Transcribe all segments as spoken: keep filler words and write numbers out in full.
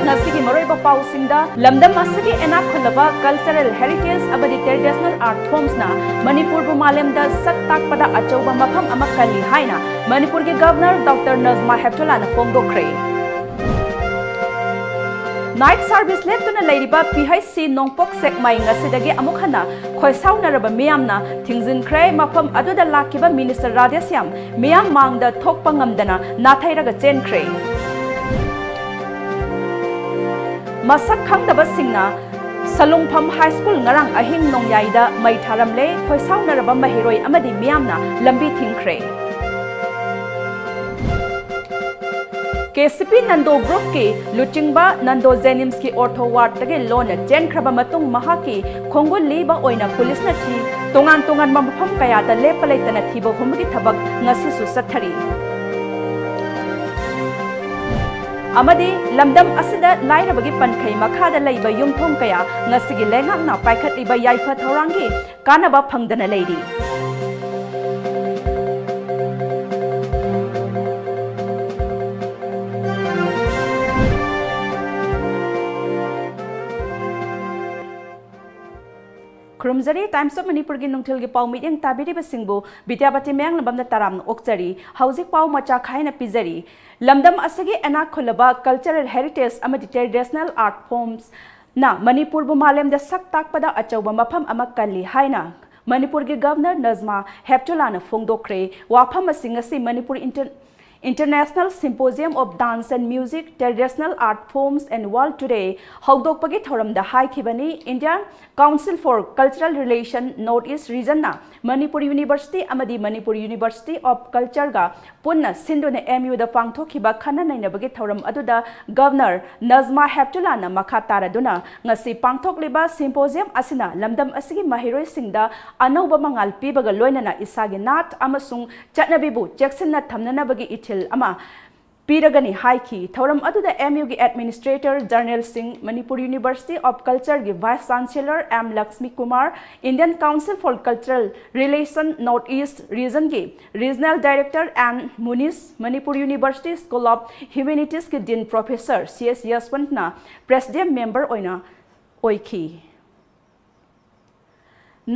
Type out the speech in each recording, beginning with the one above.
ꯉꯁꯤꯒꯤ ꯃꯔꯨꯑꯣꯏꯕ ꯄꯥꯎꯁꯤꯡꯗ, ꯂꯝꯗꯝ ꯑꯁꯤꯒꯤ ꯏꯅꯥꯛ ꯈꯨꯜꯂꯕ cultural heritage ꯑꯃꯗꯤ traditional art forms ꯅ ꯃꯅꯤꯄꯨꯔꯕꯨ ꯃꯥꯂꯦꯝꯗ ꯁꯛ ꯇꯥꯛꯄꯗ ꯑꯆꯧꯕ ꯃꯐꯝ ꯑꯃ ꯀꯜꯂꯤ ꯍꯥꯏꯅ ꯃꯅꯤꯄꯨꯔꯒꯤ Governor Doctor Najma ꯍꯦꯞꯇꯨꯂꯥꯅ ꯐꯣꯡꯗꯣꯛꯈ꯭ꯔꯦ꯫ Night service ꯂꯦꯞꯇꯨꯅ ꯂꯩꯔꯤꯕ P H C ꯅꯣꯡꯄꯣꯛ ꯁꯦꯛꯃꯥꯏ ꯉꯁꯤꯗꯒꯤ ꯑꯃꯨꯛ ꯍꯟꯅ ꯈꯣꯏꯁꯥꯎꯅꯔꯕ ꯃꯤꯌꯥꯝꯅ ꯊꯤꯡꯖꯤꯟꯈ꯭ꯔꯦ꯫ ꯃꯐꯝ ꯑꯗꯨꯗ ꯂꯥꯛꯈꯤꯕ Minister ꯔꯥꯙꯦꯁ꯭ꯌꯥꯝ ꯃꯤꯌꯥꯝ ꯃꯥꯡꯗ ꯊꯣꯛꯄ ꯉꯝꯗꯅ ꯅꯥꯊꯩꯔꯒ ꯆꯦꯟꯈ꯭ꯔꯦ꯫ ꯃꯁꯛ ꯈꯪꯗꯕꯁꯤꯡꯅ ꯁꯂꯨꯡꯐꯝ High School ꯉꯔꯥꯡ ꯑꯍꯤꯡ ꯅꯣꯡꯌꯥꯏꯗ ꯃꯩ ꯊꯥꯔꯝꯂꯦ꯫ ꯈꯣꯏꯁꯥꯎꯅꯔꯕ ꯃꯍꯩꯔꯣꯏ ꯑꯃꯗꯤ ꯃꯤꯌꯥꯝꯅ ꯂꯝꯕꯤ ꯊꯤꯡꯈ꯭ꯔꯦ꯫ K C P Nando Group ꯀꯤ ꯂꯨꯆꯤꯡꯕ ꯅꯟꯗꯣ JNIMS ꯀꯤ ortho ward ꯇꯒꯤ ꯂꯣꯟꯅ ꯆꯦꯟꯈ꯭ꯔꯕ ꯃꯇꯨꯡ ꯃꯍꯥꯛꯀꯤ ꯈꯣꯡꯒꯨꯜ ꯂꯤꯕ ꯑꯣꯏꯅ police ꯅ ꯊꯤ꯫ ꯇꯣꯉꯥꯟ ꯇꯣꯉꯥꯟꯕ ꯃꯐꯝ ꯀꯌꯥꯗ ꯂꯦꯞꯄ ꯂꯩꯇꯅ ꯊꯤꯕ ꯍꯨꯝꯕꯒꯤ ꯊꯕꯛ ꯉꯁꯤꯁꯨ ꯆꯠꯊꯔꯤ꯫ ꯑꯃꯗꯤ ꯂꯝꯗꯝ ꯑꯁꯤꯗ ꯂꯥꯏꯔꯕꯒꯤ ꯄꯟꯈꯩ ꯃꯈꯥꯗ ꯂꯩꯕ ꯌꯨꯝꯊꯣꯡ ꯀꯌꯥ ꯉꯁꯤꯒꯤ ꯂꯩꯉꯥꯛꯅ ꯄꯥꯏꯈꯠꯂꯤꯕ ꯌꯥꯏꯐ ꯊꯧꯔꯥꯡꯒꯤ ꯀꯥꯟꯅꯕ ꯐꯪꯗꯅ ꯂꯩꯔꯤ꯫ ꯈꯨꯔꯨꯝꯖꯔꯤ꯫ Times of ꯃꯅꯤꯄꯨꯔꯒꯤ ꯅꯨꯡꯊꯤꯜꯒꯤ ꯄꯥꯎ ꯃꯤꯠꯌꯦꯡ ꯇꯥꯕꯤꯔꯤꯕꯁꯤꯡꯕꯨ ꯕꯤꯗ꯭ꯌꯥꯄꯇꯤ ꯃꯌꯥꯡꯂꯝꯕꯝꯅ ꯇꯔꯥꯝꯅ ꯑꯣꯛꯆꯔꯤ꯫ ꯍꯧꯖꯤꯛ ꯄꯥꯎ ꯃꯆꯥ ꯈꯥꯏꯅ ꯄꯤꯖꯔꯤ꯫ ꯂꯝꯗꯝ ꯑꯁꯤꯒꯤ ꯏꯅꯥꯛ ꯈꯨꯜꯂꯕ cultural heritage ꯑꯃꯗꯤ traditional art forms ꯅ ꯃꯅꯤꯄꯨꯔꯕꯨ ꯃꯥꯂꯦꯝꯗ ꯁꯛ ꯇꯥꯛꯄꯗ ꯑꯆꯧꯕ ꯃꯐꯝ ꯑꯃ ꯀꯜꯂꯤ ꯍꯥꯏꯅ ꯃꯅꯤꯄꯨꯔꯒꯤ Governor ꯅꯖꯃꯥ ꯍꯦꯞꯇꯨꯂꯥꯅ ꯐꯣꯡꯗꯣꯛꯈ꯭ꯔꯦ꯫ ꯋꯥꯐꯝ ꯑꯁꯤ ꯉꯁꯤ Manipur Inter-, International Symposium of Dance and Music, Traditional Art Forms and World Today ꯍꯧꯗꯣꯛꯄꯒꯤ ꯊꯧꯔꯝꯗ ꯍꯥꯏꯈꯤꯕꯅꯤ꯫ Indian Council for Cultural Relation North East Region ꯅ ꯃꯅꯤꯄꯨꯔ University ꯑꯃꯗꯤ ꯃꯅꯤꯄꯨꯔ University of Culture ꯒ ꯄꯨꯟꯅ ꯁꯤꯟꯗꯨꯅ M U ꯗ ꯄꯥꯡꯊꯣꯛꯈꯤꯕ ꯈꯟꯅ ꯅꯩꯅꯕꯒꯤ ꯊꯧꯔꯝ ꯑꯗꯨꯗ Governor ꯅꯖꯃꯥ ꯍꯦꯞꯇꯨꯂꯥꯅ ꯃꯈꯥ ꯇꯥꯔꯗꯨꯅ ꯉꯁꯤ ꯄꯥꯡꯊꯣꯛꯂꯤꯕ symposium ꯑꯁꯤꯅ ꯂꯝꯗꯝ ꯑꯁꯤꯒꯤ ꯃꯍꯩꯔꯣꯏꯁꯤꯡꯗ ꯑꯅꯧꯕ ꯃꯉꯥꯜ ꯄꯤꯕꯒ ꯂꯣꯏꯅꯅ ꯏꯁꯥꯒꯤ ꯅꯥꯠ ꯑꯃꯁꯨꯡ ꯆꯠꯅꯕꯤꯕꯨ ꯆꯦꯛꯁꯤꯟꯅ ꯊꯝꯅꯅꯕꯒꯤ ꯏꯊꯤꯜ ꯑꯃ ꯄꯤꯔꯒꯅꯤ ꯍꯥꯏꯈꯤ꯫ ꯊꯧꯔꯝ ꯑꯗꯨꯗ M U ꯒꯤ Administrator General ꯁꯤꯡ, Manipur University of Culture ꯒꯤ Vice Chancellor M Lakshmi Kumar, Indian Council for Cultural Relation North East Region ꯒꯤ Regional Director N Munish, Manipur University School of Humanities ꯀꯤ Dean Professor C S ꯌꯁꯋꯟꯠꯅ Presidium Member ꯑꯣꯏꯅ ꯑꯣꯏꯈꯤ꯫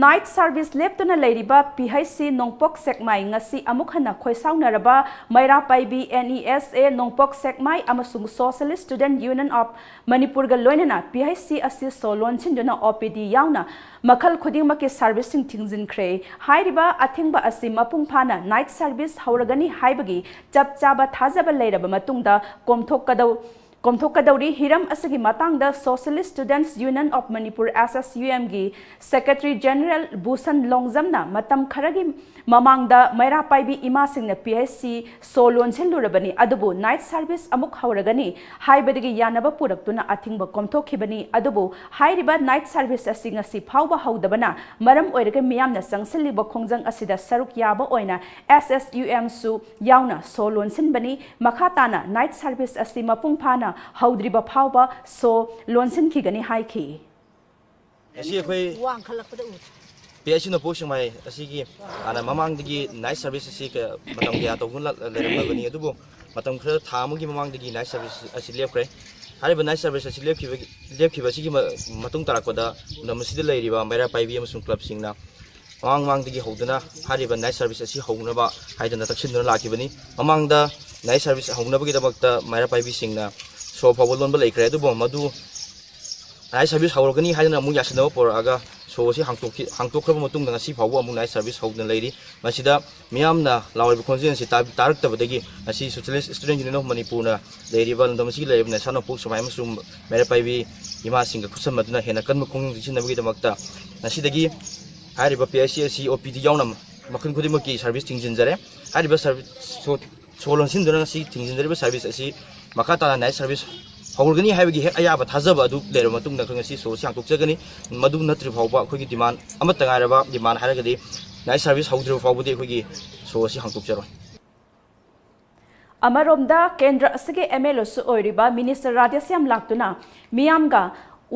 Night service ꯂꯦꯞꯇꯨꯅ ꯂꯩꯔꯤꯕ P H C ꯅꯣꯡꯄꯣꯛ ꯁꯦꯛꯃꯥꯏ ꯉꯁꯤ ꯑꯃꯨꯛ ꯍꯟꯅ ꯈꯣꯏꯁꯥꯎꯅꯔꯕ ꯃꯩꯔꯥ ꯄꯥꯏꯕꯤ N E S A ꯅꯣꯡꯄꯣꯛ ꯁꯦꯛꯃꯥꯏ ꯑꯃꯁꯨꯡ Socialist Student Union of ꯃꯅꯤꯄꯨꯔꯒ ꯂꯣꯏꯅꯅ P H C ꯑꯁꯤ ꯁꯣ ꯂꯣꯟꯁꯤꯟꯗꯨꯅ O P D ꯌꯥꯎꯅ ꯃꯈꯜ ꯈꯨꯗꯤꯡꯃꯛꯀꯤ service ꯁꯤꯡ ꯊꯤꯡꯖꯤꯟꯈ꯭ꯔꯦ꯫ ꯍꯥꯏꯔꯤꯕ ꯑꯊꯤꯡꯕ ꯑꯁꯤ ꯃꯄꯨꯡ ꯐꯥꯅ night service ꯍꯧꯔꯒꯅꯤ ꯍꯥꯏꯕꯒꯤ ꯆꯞ ꯆꯥꯕ ꯊꯥꯖꯕ ꯂꯩꯔꯕ ꯃꯇꯨꯡꯗ ꯀꯣꯝꯊꯣꯛꯀꯗꯧ-, ꯀꯣꯝꯊꯣꯛꯀꯗꯧꯔꯤ꯫ ꯍꯤꯔꯝ ꯑꯁꯤꯒꯤ ꯃꯇꯥꯡꯗ Socialist Students Union of Manipur, S S U M ꯒꯤ Secretary General ꯕꯨꯁꯟ ꯂꯣꯡꯖꯝꯅ ꯃꯇꯝ ꯈꯔꯒꯤ ꯃꯃꯥꯡꯗ ꯃꯩꯔꯥ ꯄꯥꯏꯕꯤ ꯏꯃꯥꯁꯤꯡꯅ P H C ꯁꯣ ꯂꯣꯟꯁꯤꯜꯂꯨꯔꯕꯅꯤ, ꯑꯗꯨꯕꯨ night service ꯑꯃꯨꯛ ꯍꯧꯔꯒꯅꯤ ꯍꯥꯏꯕꯗꯒꯤ ꯌꯥꯅꯕ ꯄꯨꯔꯛꯇꯨꯅ ꯑꯊꯤꯡꯕ ꯀꯣꯝꯊꯣꯛꯈꯤꯕꯅꯤ꯫ ꯑꯗꯨꯕꯨ ꯍꯥꯏꯔꯤꯕ night service ꯑꯁꯤ ꯉꯁꯤ ꯐꯥꯎꯕ ꯍꯧꯗꯕꯅ ꯃꯔꯝ ꯑꯣꯏꯔꯒ ꯃꯤꯌꯥꯝꯅ ꯆꯪꯁꯤꯜꯂꯤꯕ ꯈꯣꯡꯖꯪ ꯑꯁꯤꯗ ꯁꯔꯨꯛ ꯌꯥꯕ ꯑꯣꯏꯅ S S U M ꯁꯨ ꯌꯥꯎꯅ ꯁꯣ ꯂꯣꯟꯁꯤꯟꯕꯅꯤ꯫ ꯃꯈꯥ ꯇꯥꯅ night service ꯑꯁꯤ ꯃꯄꯨꯡ ꯐꯥꯅ ꯍꯧꯗ꯭ꯔꯤꯕ ꯐꯥꯎꯕ ꯁꯣ ꯂꯣꯟꯁꯤꯟꯈꯤꯒꯅꯤ ꯍꯥꯏꯈꯤ꯫ ꯑꯁꯤ ꯑꯩꯈꯣꯏ ꯋꯥꯡꯈꯠꯂꯛꯄꯗ ꯎ꯫ P H C ꯅꯣꯡꯄꯣꯛ ꯁꯦꯛꯃꯥꯏ ꯑꯁꯤꯒꯤ ꯍꯥꯟꯅ ꯃꯃꯥꯡꯗꯒꯤ night service ꯑꯁꯤ ꯀ-, ꯃꯇꯝ ꯀꯌꯥ ꯇꯧꯗꯨꯅ ꯂ-, ꯂꯩꯔꯝꯂꯕꯅꯤ, ꯑꯗꯨꯕꯨ ꯃꯇꯝ ꯈꯔ, ꯊꯥ ꯑꯃꯒꯤ ꯃꯃꯥꯡꯗꯒꯤ night service ꯑꯁꯤ ꯂꯦꯞꯈ꯭ꯔꯦ꯫ ꯍꯥꯏꯔꯤꯕ night service ꯑꯁꯤ ꯂꯦꯞꯈꯤꯕꯒꯤ, ꯂꯦꯞꯈꯤꯕ ꯑꯁꯤꯒꯤ ꯃ-, ꯃꯇꯨꯡ ꯇꯥꯔꯛꯄꯗ ꯂꯝꯗꯝ ꯑꯁꯤꯗ ꯂꯩꯔꯤꯕ ꯃꯩꯔꯥ ꯄꯥꯏꯕꯤ ꯑꯃꯁꯨꯡ club ꯁꯤꯡꯅ ꯃꯃꯥꯡ ꯃꯃꯥꯡꯗꯒꯤ ꯍꯧꯗꯨꯅ ꯍꯥꯏꯔꯤꯕ night service ꯑꯁꯤ ꯍꯧꯅꯕ ꯍꯥꯏꯗꯨꯅ ꯇꯛꯁꯤꯟꯗꯨꯅ ꯂꯥꯛꯈꯤꯕꯅꯤ꯫ ꯃꯃꯥꯡꯗ night service ꯍꯧꯅꯕꯒꯤꯗꯃꯛꯇ ꯃꯩꯔꯥ ꯄꯥꯏꯕꯤꯁꯤꯡꯅ ꯁꯣ ꯐꯥꯎꯕ ꯂꯣꯟꯕ ꯂꯩꯈ꯭ꯔꯦ, ꯑꯗꯨꯕꯨ ꯃꯗꯨ night service ꯍꯧꯔꯒꯅꯤ ꯍꯥꯏꯗꯨꯅ ꯑꯃꯨꯛ ꯌꯥꯁꯤꯟꯅꯕ ꯄꯨꯔꯛꯑꯒ ꯁꯣ ꯑꯁꯤ ꯍꯥꯡꯇꯣꯛꯈꯤ-, ꯍꯥꯡꯇꯣꯛꯈ꯭ꯔꯕ ꯃꯇꯨꯡꯗ ꯉꯁꯤ ꯐꯥꯎꯕ ꯑꯃꯨꯛ night service ꯍꯧꯗꯨꯅ ꯂꯩꯔꯤ꯫ ꯃꯁꯤꯗ ꯃꯤꯌꯥꯝꯅ ꯂꯥꯎꯔꯤꯕ ꯈꯣꯟꯖꯦꯜ ꯑꯁꯤ ꯇꯥ-, ꯇꯥꯔꯛꯇꯕꯗꯒꯤ ꯉꯁꯤ Socialist Student Union of ꯃꯅꯤꯄꯨꯔꯅ ꯂꯩꯔꯤꯕ ꯂꯝꯗꯝ ꯑꯁꯤꯒꯤ ꯂꯩꯔꯤꯕ ꯅꯁꯥ ꯅꯣꯡꯄꯣꯛ ꯁꯦꯛꯃꯥꯏ ꯑꯃꯁꯨꯡ ꯃꯩꯔꯥ ꯄꯥꯏꯕꯤ ꯏꯃꯥꯁꯤꯡꯒ ꯈꯨꯠꯁꯝꯅꯗꯨꯅ ꯍꯦꯟꯅ ꯀꯟꯕ ꯈꯣꯡꯖꯪ ꯆꯦꯟꯁꯤꯟꯅꯕꯒꯤꯗꯃꯛꯇ ꯉꯁꯤꯗꯒꯤ ꯍꯥꯏꯔꯤꯕ P H C ꯑꯁꯤ O P D ꯌꯥꯎꯅ ꯃꯈꯜ ꯈꯨꯗꯤꯡꯃꯛꯀꯤ service ꯊꯤꯡꯖꯤꯟꯖꯔꯦ꯫ ꯍꯥꯏꯔꯤꯕ service ꯁꯣ, ꯁꯣ ꯂꯣꯟꯁꯤꯟꯗꯨꯅ ꯉꯁꯤ ꯊꯤꯡꯖꯤꯟꯖꯔꯤꯕ service ꯑꯁꯤ ꯃꯈꯥ ꯇꯥꯅ night service ꯍꯧꯔꯒꯅꯤ ꯍꯥꯏꯕꯒꯤ ꯍꯦꯛ ꯑꯌꯥꯕ ꯊꯥꯖꯕ ꯑꯗꯨ ꯂꯩꯔꯕ ꯃꯇꯨꯡꯗ ꯑꯩꯈꯣꯏ ꯉꯁꯤ ꯁꯣ ꯑꯁꯤ ꯍꯥꯡꯗꯣꯛꯆꯒꯅꯤ꯫ ꯃꯗꯨ ꯅꯠꯇ꯭ꯔꯤꯕ ꯐꯥꯎꯕ ꯑꯩꯈꯣꯏꯒꯤ demand ꯑꯃꯠꯇ ꯉꯥꯏꯔꯕ demand ꯍꯥꯏꯔꯒꯗꯤ night service ꯍꯧꯗ꯭ꯔꯤꯕ ꯐꯥꯎꯕꯗꯤ ꯑꯩꯈꯣꯏꯒꯤ ꯁꯣ ꯑꯁꯤ ꯍꯥꯡꯗꯣꯛꯆꯔꯣꯏ꯫ ꯑꯃꯔꯣꯝꯗ, ꯀꯦꯟꯗ꯭ꯔ ꯑꯁꯤꯒꯤ MLAꯁꯨ ꯑꯣꯏꯔꯤꯕ ꯃꯤꯅꯤꯁꯇꯔ ꯔꯥꯙꯦꯁ꯭ꯌꯥꯝ ꯂꯥꯛꯇꯨꯅ ꯃꯤꯌꯥꯝꯒ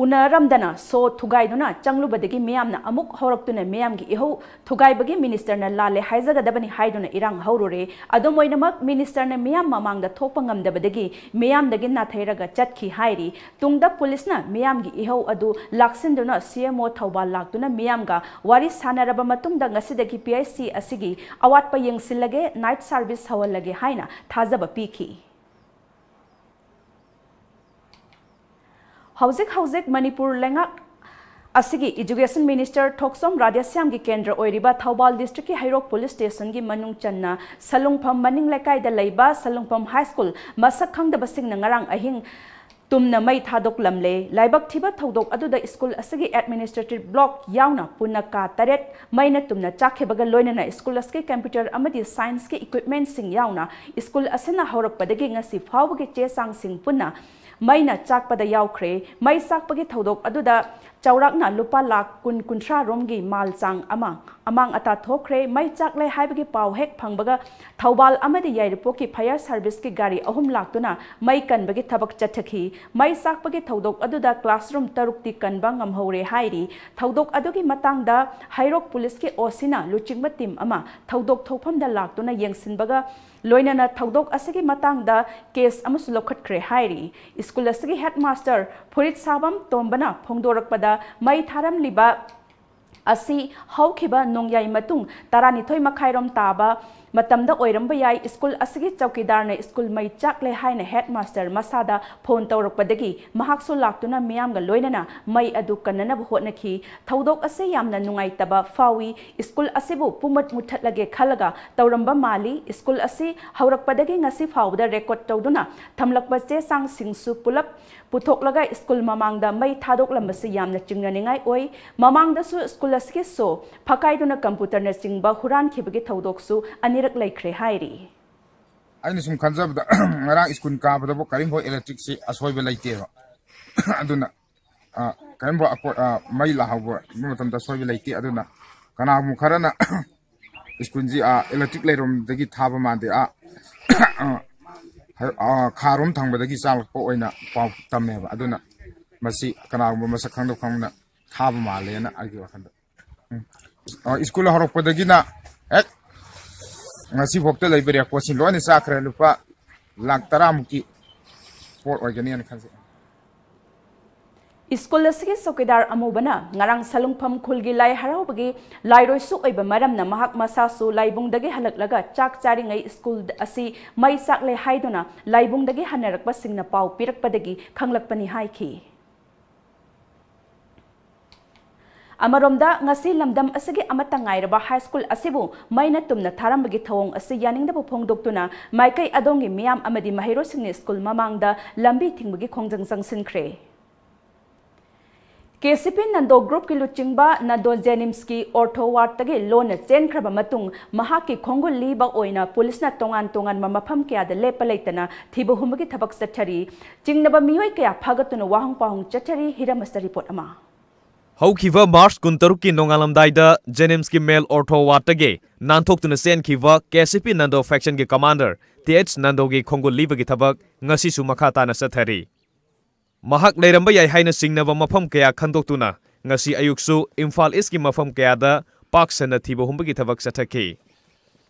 ꯎꯅꯔꯝꯗꯅ ꯁꯣ ꯊꯨꯒꯥꯏꯗꯨꯅ ꯆꯪꯂꯨꯕꯗꯒꯤ ꯃꯤꯌꯥꯝꯅ ꯑꯃꯨꯛ ꯍꯧꯔꯛꯇꯨꯅ ꯃꯤꯌꯥꯝꯒꯤ ꯏꯍꯧ ꯊꯨꯒꯥꯏꯕꯒꯤ ꯃꯤꯅꯤꯁꯇꯔꯅ ꯂꯥꯜꯂꯦ ꯍꯥꯏꯖꯒꯗꯕꯅꯤ ꯍꯥꯏꯗꯨꯅ ꯏꯔꯥꯡ ꯍꯧꯔꯨꯔꯦ꯫ ꯑꯗꯨꯝ ꯑꯣꯏꯅꯃꯛ, ꯃꯤꯅꯤꯁꯇꯔꯅ ꯃꯤꯌꯥꯝ ꯃꯃꯥꯡꯗ ꯊꯣꯛꯄ ꯉꯝꯗꯕꯗꯒꯤ ꯃꯤꯌꯥꯝꯗꯒꯤ ꯅꯥꯊꯩꯔꯒ ꯆꯠꯈꯤ ꯍꯥꯏꯔꯤ꯫ ꯇꯨꯡꯗ ꯄꯨꯂꯤꯁꯅ ꯃꯤꯌꯥꯝꯒꯤ ꯏꯍꯧ ꯑꯗꯨ ꯂꯥꯛꯁꯤꯟꯗꯨꯅ CMO ꯊꯧꯕꯥꯜ ꯂꯥꯛꯇꯨꯅ ꯃꯤꯌꯥꯝꯒ ꯋꯥꯔꯤ ꯁꯥꯟꯅꯔꯕ ꯃꯇꯨꯡꯗ ꯉꯁꯤꯗꯒꯤ PIC ꯑꯁꯤꯒꯤ ꯑꯋꯥꯠꯄ ꯌꯦꯡꯁꯤꯜꯂꯒꯦ, night service ꯍꯧꯍꯜꯂꯒꯦ ꯍꯥꯏꯅ ꯊꯥꯖꯕ ꯄꯤꯈꯤ꯫ ꯍꯧꯖꯤꯛ ꯍꯧꯖꯤꯛ ꯃꯅꯤꯄꯨꯔ ꯂꯩꯉꯥꯛ ꯑꯁꯤꯒꯤ Education Minister ꯊꯣꯛꯆꯣꯝ ꯔꯥꯙꯦꯁ꯭ꯌꯥꯝꯒꯤ ꯀꯦꯟꯗ꯭ꯔ ꯑꯣꯏꯔꯤꯕ ꯊꯧꯕꯥꯜ districtꯀꯤ ꯍꯩꯔꯣꯛ police stationꯒꯤ ꯃꯅꯨꯡ ꯆꯟꯅ ꯁꯂꯨꯡꯐꯝ ꯃꯅꯤꯡ ꯂꯩꯀꯥꯏꯗ ꯂꯩꯕ ꯁꯂꯨꯡꯐꯝ high school ꯃꯁꯛ ꯈꯪꯗꯕꯁꯤꯡꯅ ꯉꯔꯥꯡ ꯑꯍꯤꯡ ꯇꯨꯝꯅ ꯃꯩ ꯊꯥꯗꯣꯛꯂꯝꯂꯦ꯫ ꯂꯥꯏꯕꯛ ꯊꯤꯕ ꯊꯧꯗꯣꯛ ꯑꯗꯨꯗ school ꯑꯁꯤꯒꯤ administrative block ꯌꯥꯎꯅ ꯄꯨꯟꯅ ꯀꯥ ꯇꯔꯦꯠ ꯃꯩꯅ ꯇꯨꯝꯅ ꯆꯥꯛꯈꯤꯕꯒ ꯂꯣꯏꯅꯅ school ꯑꯁꯤꯒꯤ computer ꯑꯃꯗꯤ scienceꯀꯤ equipmentꯁꯤꯡ ꯌꯥꯎꯅ school ꯑꯁꯤꯅ ꯍꯧꯔꯛꯄꯗꯒꯤ ꯉꯁꯤ ꯐꯥꯎꯕꯒꯤ ꯆꯦ ꯆꯥꯡꯁꯤꯡ ꯄꯨꯟꯅ ꯃꯩꯅ ꯆꯥꯛꯄꯗ ꯌꯥꯎꯈ꯭ꯔꯦ꯫ ꯃꯩ ꯆꯥꯛꯄꯒꯤ ꯊꯧꯗꯣꯛ ꯑꯗꯨꯗ ꯆꯥꯎꯔꯥꯛꯅ ꯂꯨꯄꯥ ꯂꯥꯈ ꯀꯨꯟ ꯀꯨꯟꯊ꯭ꯔꯥ ꯔꯣꯝꯒꯤ ꯃꯥꯜ ꯆꯥꯡ ꯑꯃ ꯑꯃꯥꯡ ꯑꯇꯥ ꯊꯣꯛꯈ꯭ꯔꯦ꯫ ꯃꯩ ꯆꯥꯛꯂꯦ ꯍꯥꯏꯕꯒꯤ ꯄꯥꯎ ꯍꯦꯛ ꯐꯪꯕꯒ ꯊꯧꯕꯥꯜ ꯑꯃꯗꯤ ꯌꯥꯏꯔꯤꯄꯣꯛꯀꯤ fire serviceꯀꯤ ꯒꯥꯔꯤ ꯑꯍꯨꯝ ꯂꯥꯛꯇꯨꯅ ꯃꯩ ꯀꯟꯕꯒꯤ ꯊꯕꯛ ꯆꯠꯊꯈꯤ꯫ ꯃꯩ ꯆꯥꯛꯄꯒꯤ ꯊꯧꯗꯣꯛ ꯑꯗꯨꯗ classroom ꯇꯔꯨꯛꯇꯤ ꯀꯟꯕ ꯉꯝꯍꯧꯔꯦ ꯍꯥꯏꯔꯤ꯫ ꯊꯧꯗꯣꯛ ꯑꯗꯨꯒꯤ ꯃꯇꯥꯡꯗ ꯍꯩꯔꯣꯛ ꯄꯨꯂꯤꯁꯀꯤ OCꯅ ꯂꯨꯆꯤꯡꯕ team ꯑꯃ ꯊꯧꯗꯣꯛ ꯊꯣꯛꯐꯝꯗ ꯂꯥꯛꯇꯨꯅ ꯌꯦꯡꯁꯤꯟꯕꯒ ꯂꯣꯏꯅꯅ ꯊꯧꯗꯣꯛ ꯑꯁꯤꯒꯤ ꯃꯇꯥꯡꯗ case ꯑꯃꯁꯨ ꯂꯧꯈꯠꯈ꯭ꯔꯦ ꯍꯥꯏꯔꯤ꯫ School ꯑꯁꯤꯒꯤ headmaster ꯐꯨꯔꯤꯠ ꯁꯥꯕꯝ ꯇꯣꯝꯕꯅ ꯐꯣꯡꯗꯣꯔꯛꯄꯗ, ꯃꯩ ꯊꯥꯔꯝꯂꯤꯕ ꯑꯁꯤ ꯍꯧꯈꯤꯕ ꯅꯣꯡꯌꯥꯏ ꯃꯇꯨꯡ ꯇꯔꯥꯅꯤꯊꯣꯏ ꯃꯈꯥꯏꯔꯣꯝ ꯇꯥꯕ ꯃꯇꯝꯗ ꯑꯣꯏꯔꯝꯕ ꯌꯥꯏ꯫ School ꯑꯁꯤꯒꯤ ꯆꯧꯀꯤꯗꯥꯔꯅ school ꯃꯩ ꯆꯥꯛꯂꯦ ꯍꯥꯏꯅ headmaster ꯃꯁꯥꯗ phone ꯇꯧꯔꯛꯄꯗꯒꯤ ꯃꯍꯥꯛꯁꯨ ꯂꯥꯛꯇꯨꯅ ꯃꯤꯌꯥꯝꯒ ꯂꯣꯏꯅꯅ ꯃꯩ ꯑꯗꯨ ꯀꯟꯅꯅꯕ ꯍꯣꯠꯅꯈꯤ꯫ ꯊꯧꯗꯣꯛ ꯑꯁꯤ ꯌꯥꯝꯅ ꯅꯨꯡꯉꯥꯏꯇꯕ ꯐꯥꯎꯏ꯫ School ꯑꯁꯤꯕꯨ ꯄꯨꯝꯃꯨꯠ ꯃꯨꯠꯊꯠꯂꯒꯦ ꯈꯜꯂꯒ ꯇꯧꯔꯝꯕ ꯃꯥꯜꯂꯤ꯫ School ꯑꯁꯤ ꯍꯧꯔꯛꯄꯗꯒꯤ ꯉꯁꯤ ꯐꯥꯎꯕꯗ record ꯇꯧꯗꯨꯅ ꯊꯝꯂꯛꯄ ꯆꯦ ꯆꯥꯡꯁꯤꯡꯁꯨ ꯄꯨꯂꯞ ꯄꯨꯊꯣꯛꯂꯒ school ꯃꯃꯥꯡꯗ ꯃꯩ ꯊꯥꯗꯣꯛꯂꯝꯕꯁꯤ ꯌꯥꯝꯅ ꯆꯤꯡꯅꯅꯤꯡꯉꯥꯏ ꯑꯣꯏ꯫ ꯃꯃꯥꯡꯗꯁꯨ school ꯑꯁꯤꯒꯤ ꯁꯣ ꯐꯛꯀꯥꯏꯗꯨꯅ computerꯅꯆꯤꯡꯕ ꯍꯨꯔꯥꯟꯈꯤꯕꯒꯤ ꯊꯧꯗꯣꯛꯁꯨ ꯑꯅꯤꯔꯛ ꯂꯩꯈ꯭ꯔꯦ ꯍꯥꯏꯔꯤ꯫ ꯑꯩꯅ ꯁꯨꯝ ꯈꯟꯖꯕꯗ, ꯉꯔꯥꯡ school ꯀꯥꯕꯗꯕꯨ ꯀꯔꯤꯝꯐꯥꯎ electricꯁꯤ ꯑꯁꯣꯏꯕ ꯂꯩꯇꯦꯕ꯫ ꯑꯗꯨꯅ, ꯑ, ꯀꯔꯤꯝꯐꯥꯎ ꯑꯀꯣ-, ꯑ, ꯃꯩ ꯂꯥꯛꯍꯧꯕ ꯃꯇꯝꯗ ꯑꯁꯣꯏꯕ ꯂꯩꯇꯦ꯫ ꯑꯗꯨꯅ ꯀꯅꯥꯒꯨꯝꯕ ꯈꯔꯅ schoolꯁꯤ, ꯑ, electric ꯂꯩꯔꯝꯗꯒꯤ ꯊꯥꯕ ꯃꯥꯟꯗꯦ, ꯑ, ꯑ, ꯍ-, ꯑ, ꯈꯥꯔꯣꯝ ꯊꯪꯕꯗꯒꯤ ꯆꯥꯛꯂꯛꯄ ꯑꯣꯏꯅ ꯄꯥꯎ ꯇꯝꯃꯦꯕ꯫ ꯑꯗꯨꯅ ꯃꯁꯤ ꯀꯅꯥꯒꯨꯝꯕ ꯃꯁꯛ ꯈꯪꯗꯕ ꯀꯥꯡꯕꯨꯅ ꯊꯥꯕ ꯃꯥꯜꯂꯦꯅ ꯑꯩꯒꯤ ꯋꯥꯈꯜꯗ꯫ ꯎꯝ꯫ ꯑ, ꯁ꯭ꯀꯨꯜ ꯍꯧꯔꯛꯄꯗꯒꯤꯅ ꯍꯦꯛ ꯉꯁꯤꯐꯥꯎꯗ ꯂꯩꯕ ꯔꯦꯀꯣꯔꯠꯁꯤ ꯂꯣꯏꯅ ꯆꯥꯛꯈ꯭ꯔꯦ꯫ ꯂꯨꯄꯥ ꯂꯥꯈ ꯇꯔꯥꯃꯨꯛꯀꯤ ꯄꯣꯠ ꯑꯣꯏꯒꯅꯤꯅ ꯈꯟꯖꯩ꯫ ꯁ꯭ꯀꯨꯜ ꯑꯁꯤꯒꯤ ꯆꯧꯀꯤꯗꯥꯔ ꯑꯃꯨꯕꯅ ꯉꯔꯥꯡ ꯁꯂꯨꯡꯐꯝ ꯈꯨꯜꯒꯤ ꯂꯥꯏ ꯍꯔꯥꯎꯕꯒꯤ ꯂꯥꯏꯔꯣꯏꯁꯨ ꯑꯣꯏꯕ ꯃꯔꯝꯅ ꯃꯍꯥꯛ ꯃꯁꯥꯁꯨ ꯂꯥꯏꯕꯨꯡꯗꯒꯤ ꯍꯜꯂꯛꯂꯒ ꯆꯥꯛ ꯆꯥꯔꯤꯉꯩ ꯁ꯭ꯀꯨꯜ ꯑꯁꯤ ꯃꯩ ꯆꯥꯛꯂꯦ ꯍꯥꯏꯗꯨꯅ ꯂꯥꯏꯕꯨꯡꯗꯒꯤ ꯍꯟꯅꯔꯛꯄꯁꯤꯡꯅ ꯄꯥꯎ ꯄꯤꯔꯛꯄꯗꯒꯤ ꯈꯪꯂꯛꯄꯅꯤ ꯍꯥꯏꯈꯤ꯫ ꯑꯃꯔꯣꯝꯗ, ꯉꯁꯤ ꯂꯝꯗꯝ ꯑꯁꯤꯒꯤ ꯑꯃꯠꯇ ꯉꯥꯏꯔꯕ ꯍꯥꯏ ꯁ꯭ꯀꯨꯜ ꯑꯁꯤꯕꯨ ꯃꯩꯅ ꯇꯨꯝꯅ ꯊꯥꯔꯝꯕꯒꯤ ꯊꯧꯑꯣꯡ ꯑꯁꯤ ꯌꯥꯅꯤꯡꯗꯕ ꯐꯣꯡꯗꯣꯛꯇꯨꯅ ꯃꯥꯏꯀꯩ ꯑꯗꯣꯝꯒꯤ ꯃꯤꯌꯥꯝ ꯑꯃꯗꯤ ꯃꯍꯩꯔꯣꯏꯁꯤꯡꯅ ꯁ꯭ꯀꯨꯜ ꯃꯃꯥꯡꯗ ꯂꯝꯕꯤ ꯊꯤꯡꯕꯒꯤ ꯈꯣꯡꯖꯪ ꯆꯪꯁꯤꯟꯈ꯭ꯔꯦ꯫ ꯀꯦ ꯁꯤ ꯄꯤ ꯅꯟꯗꯣ ꯒ꯭ꯔꯨꯞꯀꯤ ꯂꯨꯆꯤꯡꯕ ꯅꯟꯗꯣ ꯖꯦꯅꯤꯝꯁꯀꯤ ꯑꯣꯔꯊꯣ ꯋꯥꯔꯗꯇꯒꯤ ꯂꯣꯟꯅ ꯆꯦꯟꯈ꯭ꯔꯕ ꯃꯇꯨꯡ, ꯃꯍꯥꯛꯀꯤ ꯈꯣꯡꯒꯨꯜ ꯂꯤꯕ ꯑꯣꯏꯅ ꯄꯨꯂꯤꯁꯅ ꯇꯣꯉꯥꯟ ꯇꯣꯉꯥꯟꯕ ꯃꯐꯝ ꯀꯌꯥꯗ ꯂꯦꯞꯄ ꯂꯩꯇꯅ ꯊꯤꯕ ꯍꯨꯝꯕꯒꯤ ꯊꯕꯛ ꯆꯠꯊꯔꯤ꯫ ꯆꯤꯡꯅꯕ ꯃꯤꯑꯣꯏ ꯀꯌꯥ ꯐꯥꯒꯠꯇꯨꯅ ꯋꯥꯍꯪ ꯄꯥꯎꯍꯪ ꯆꯠꯊꯔꯤ꯫ ꯍꯤꯔꯝ ꯑꯁꯤꯗ ꯔꯤꯄꯣꯔꯠ ꯑꯃ꯫ ꯍꯧꯈꯤꯕ ꯃꯥꯔꯆ ꯀꯨꯟꯇꯔꯨꯛꯀꯤ ꯅꯣꯡꯉꯥꯜꯂꯝꯗꯥꯏꯗ ꯖꯦꯅꯤꯝꯁꯀꯤ ꯃꯦꯜ ꯑꯣꯔꯊꯣ ꯋꯥꯔꯗꯇꯒꯤ ꯅꯥꯟꯊꯣꯛꯇꯨꯅ ꯆꯦꯟꯈꯤꯕ ꯀꯦ ꯁꯤ ꯄꯤ ꯅꯟꯗꯣ ꯐꯦꯛꯁꯟꯒꯤ ꯀꯃꯥꯟꯗꯔ ꯇꯤ ꯑꯩꯆ ꯅꯟꯗꯣꯒꯤ ꯈꯣꯡꯒꯨꯜ ꯂꯤꯕꯒꯤ ꯊꯕꯛ ꯉꯁꯤꯁꯨ ꯃꯈꯥ ꯇꯥꯅ ꯆꯠꯊꯔꯤ꯫ ꯃꯍꯥꯛ ꯂꯩꯔꯝꯕ ꯌꯥꯏ ꯍꯥꯏꯅ ꯆꯤꯡꯅꯕ ꯃꯐꯝ ꯀꯌꯥ ꯈꯟꯗꯣꯛꯇꯨꯅ ꯉꯁꯤ ꯑꯌꯨꯛꯁꯨ ꯏꯝꯐꯥꯜ ꯏꯁꯀꯤ ꯃꯐꯝ ꯀꯌꯥꯗ ꯄꯥꯛ ꯁꯟꯅ ꯊꯤꯕ ꯍꯨꯝꯕꯒꯤ ꯊꯕꯛ ꯆꯠꯊꯈꯤ꯫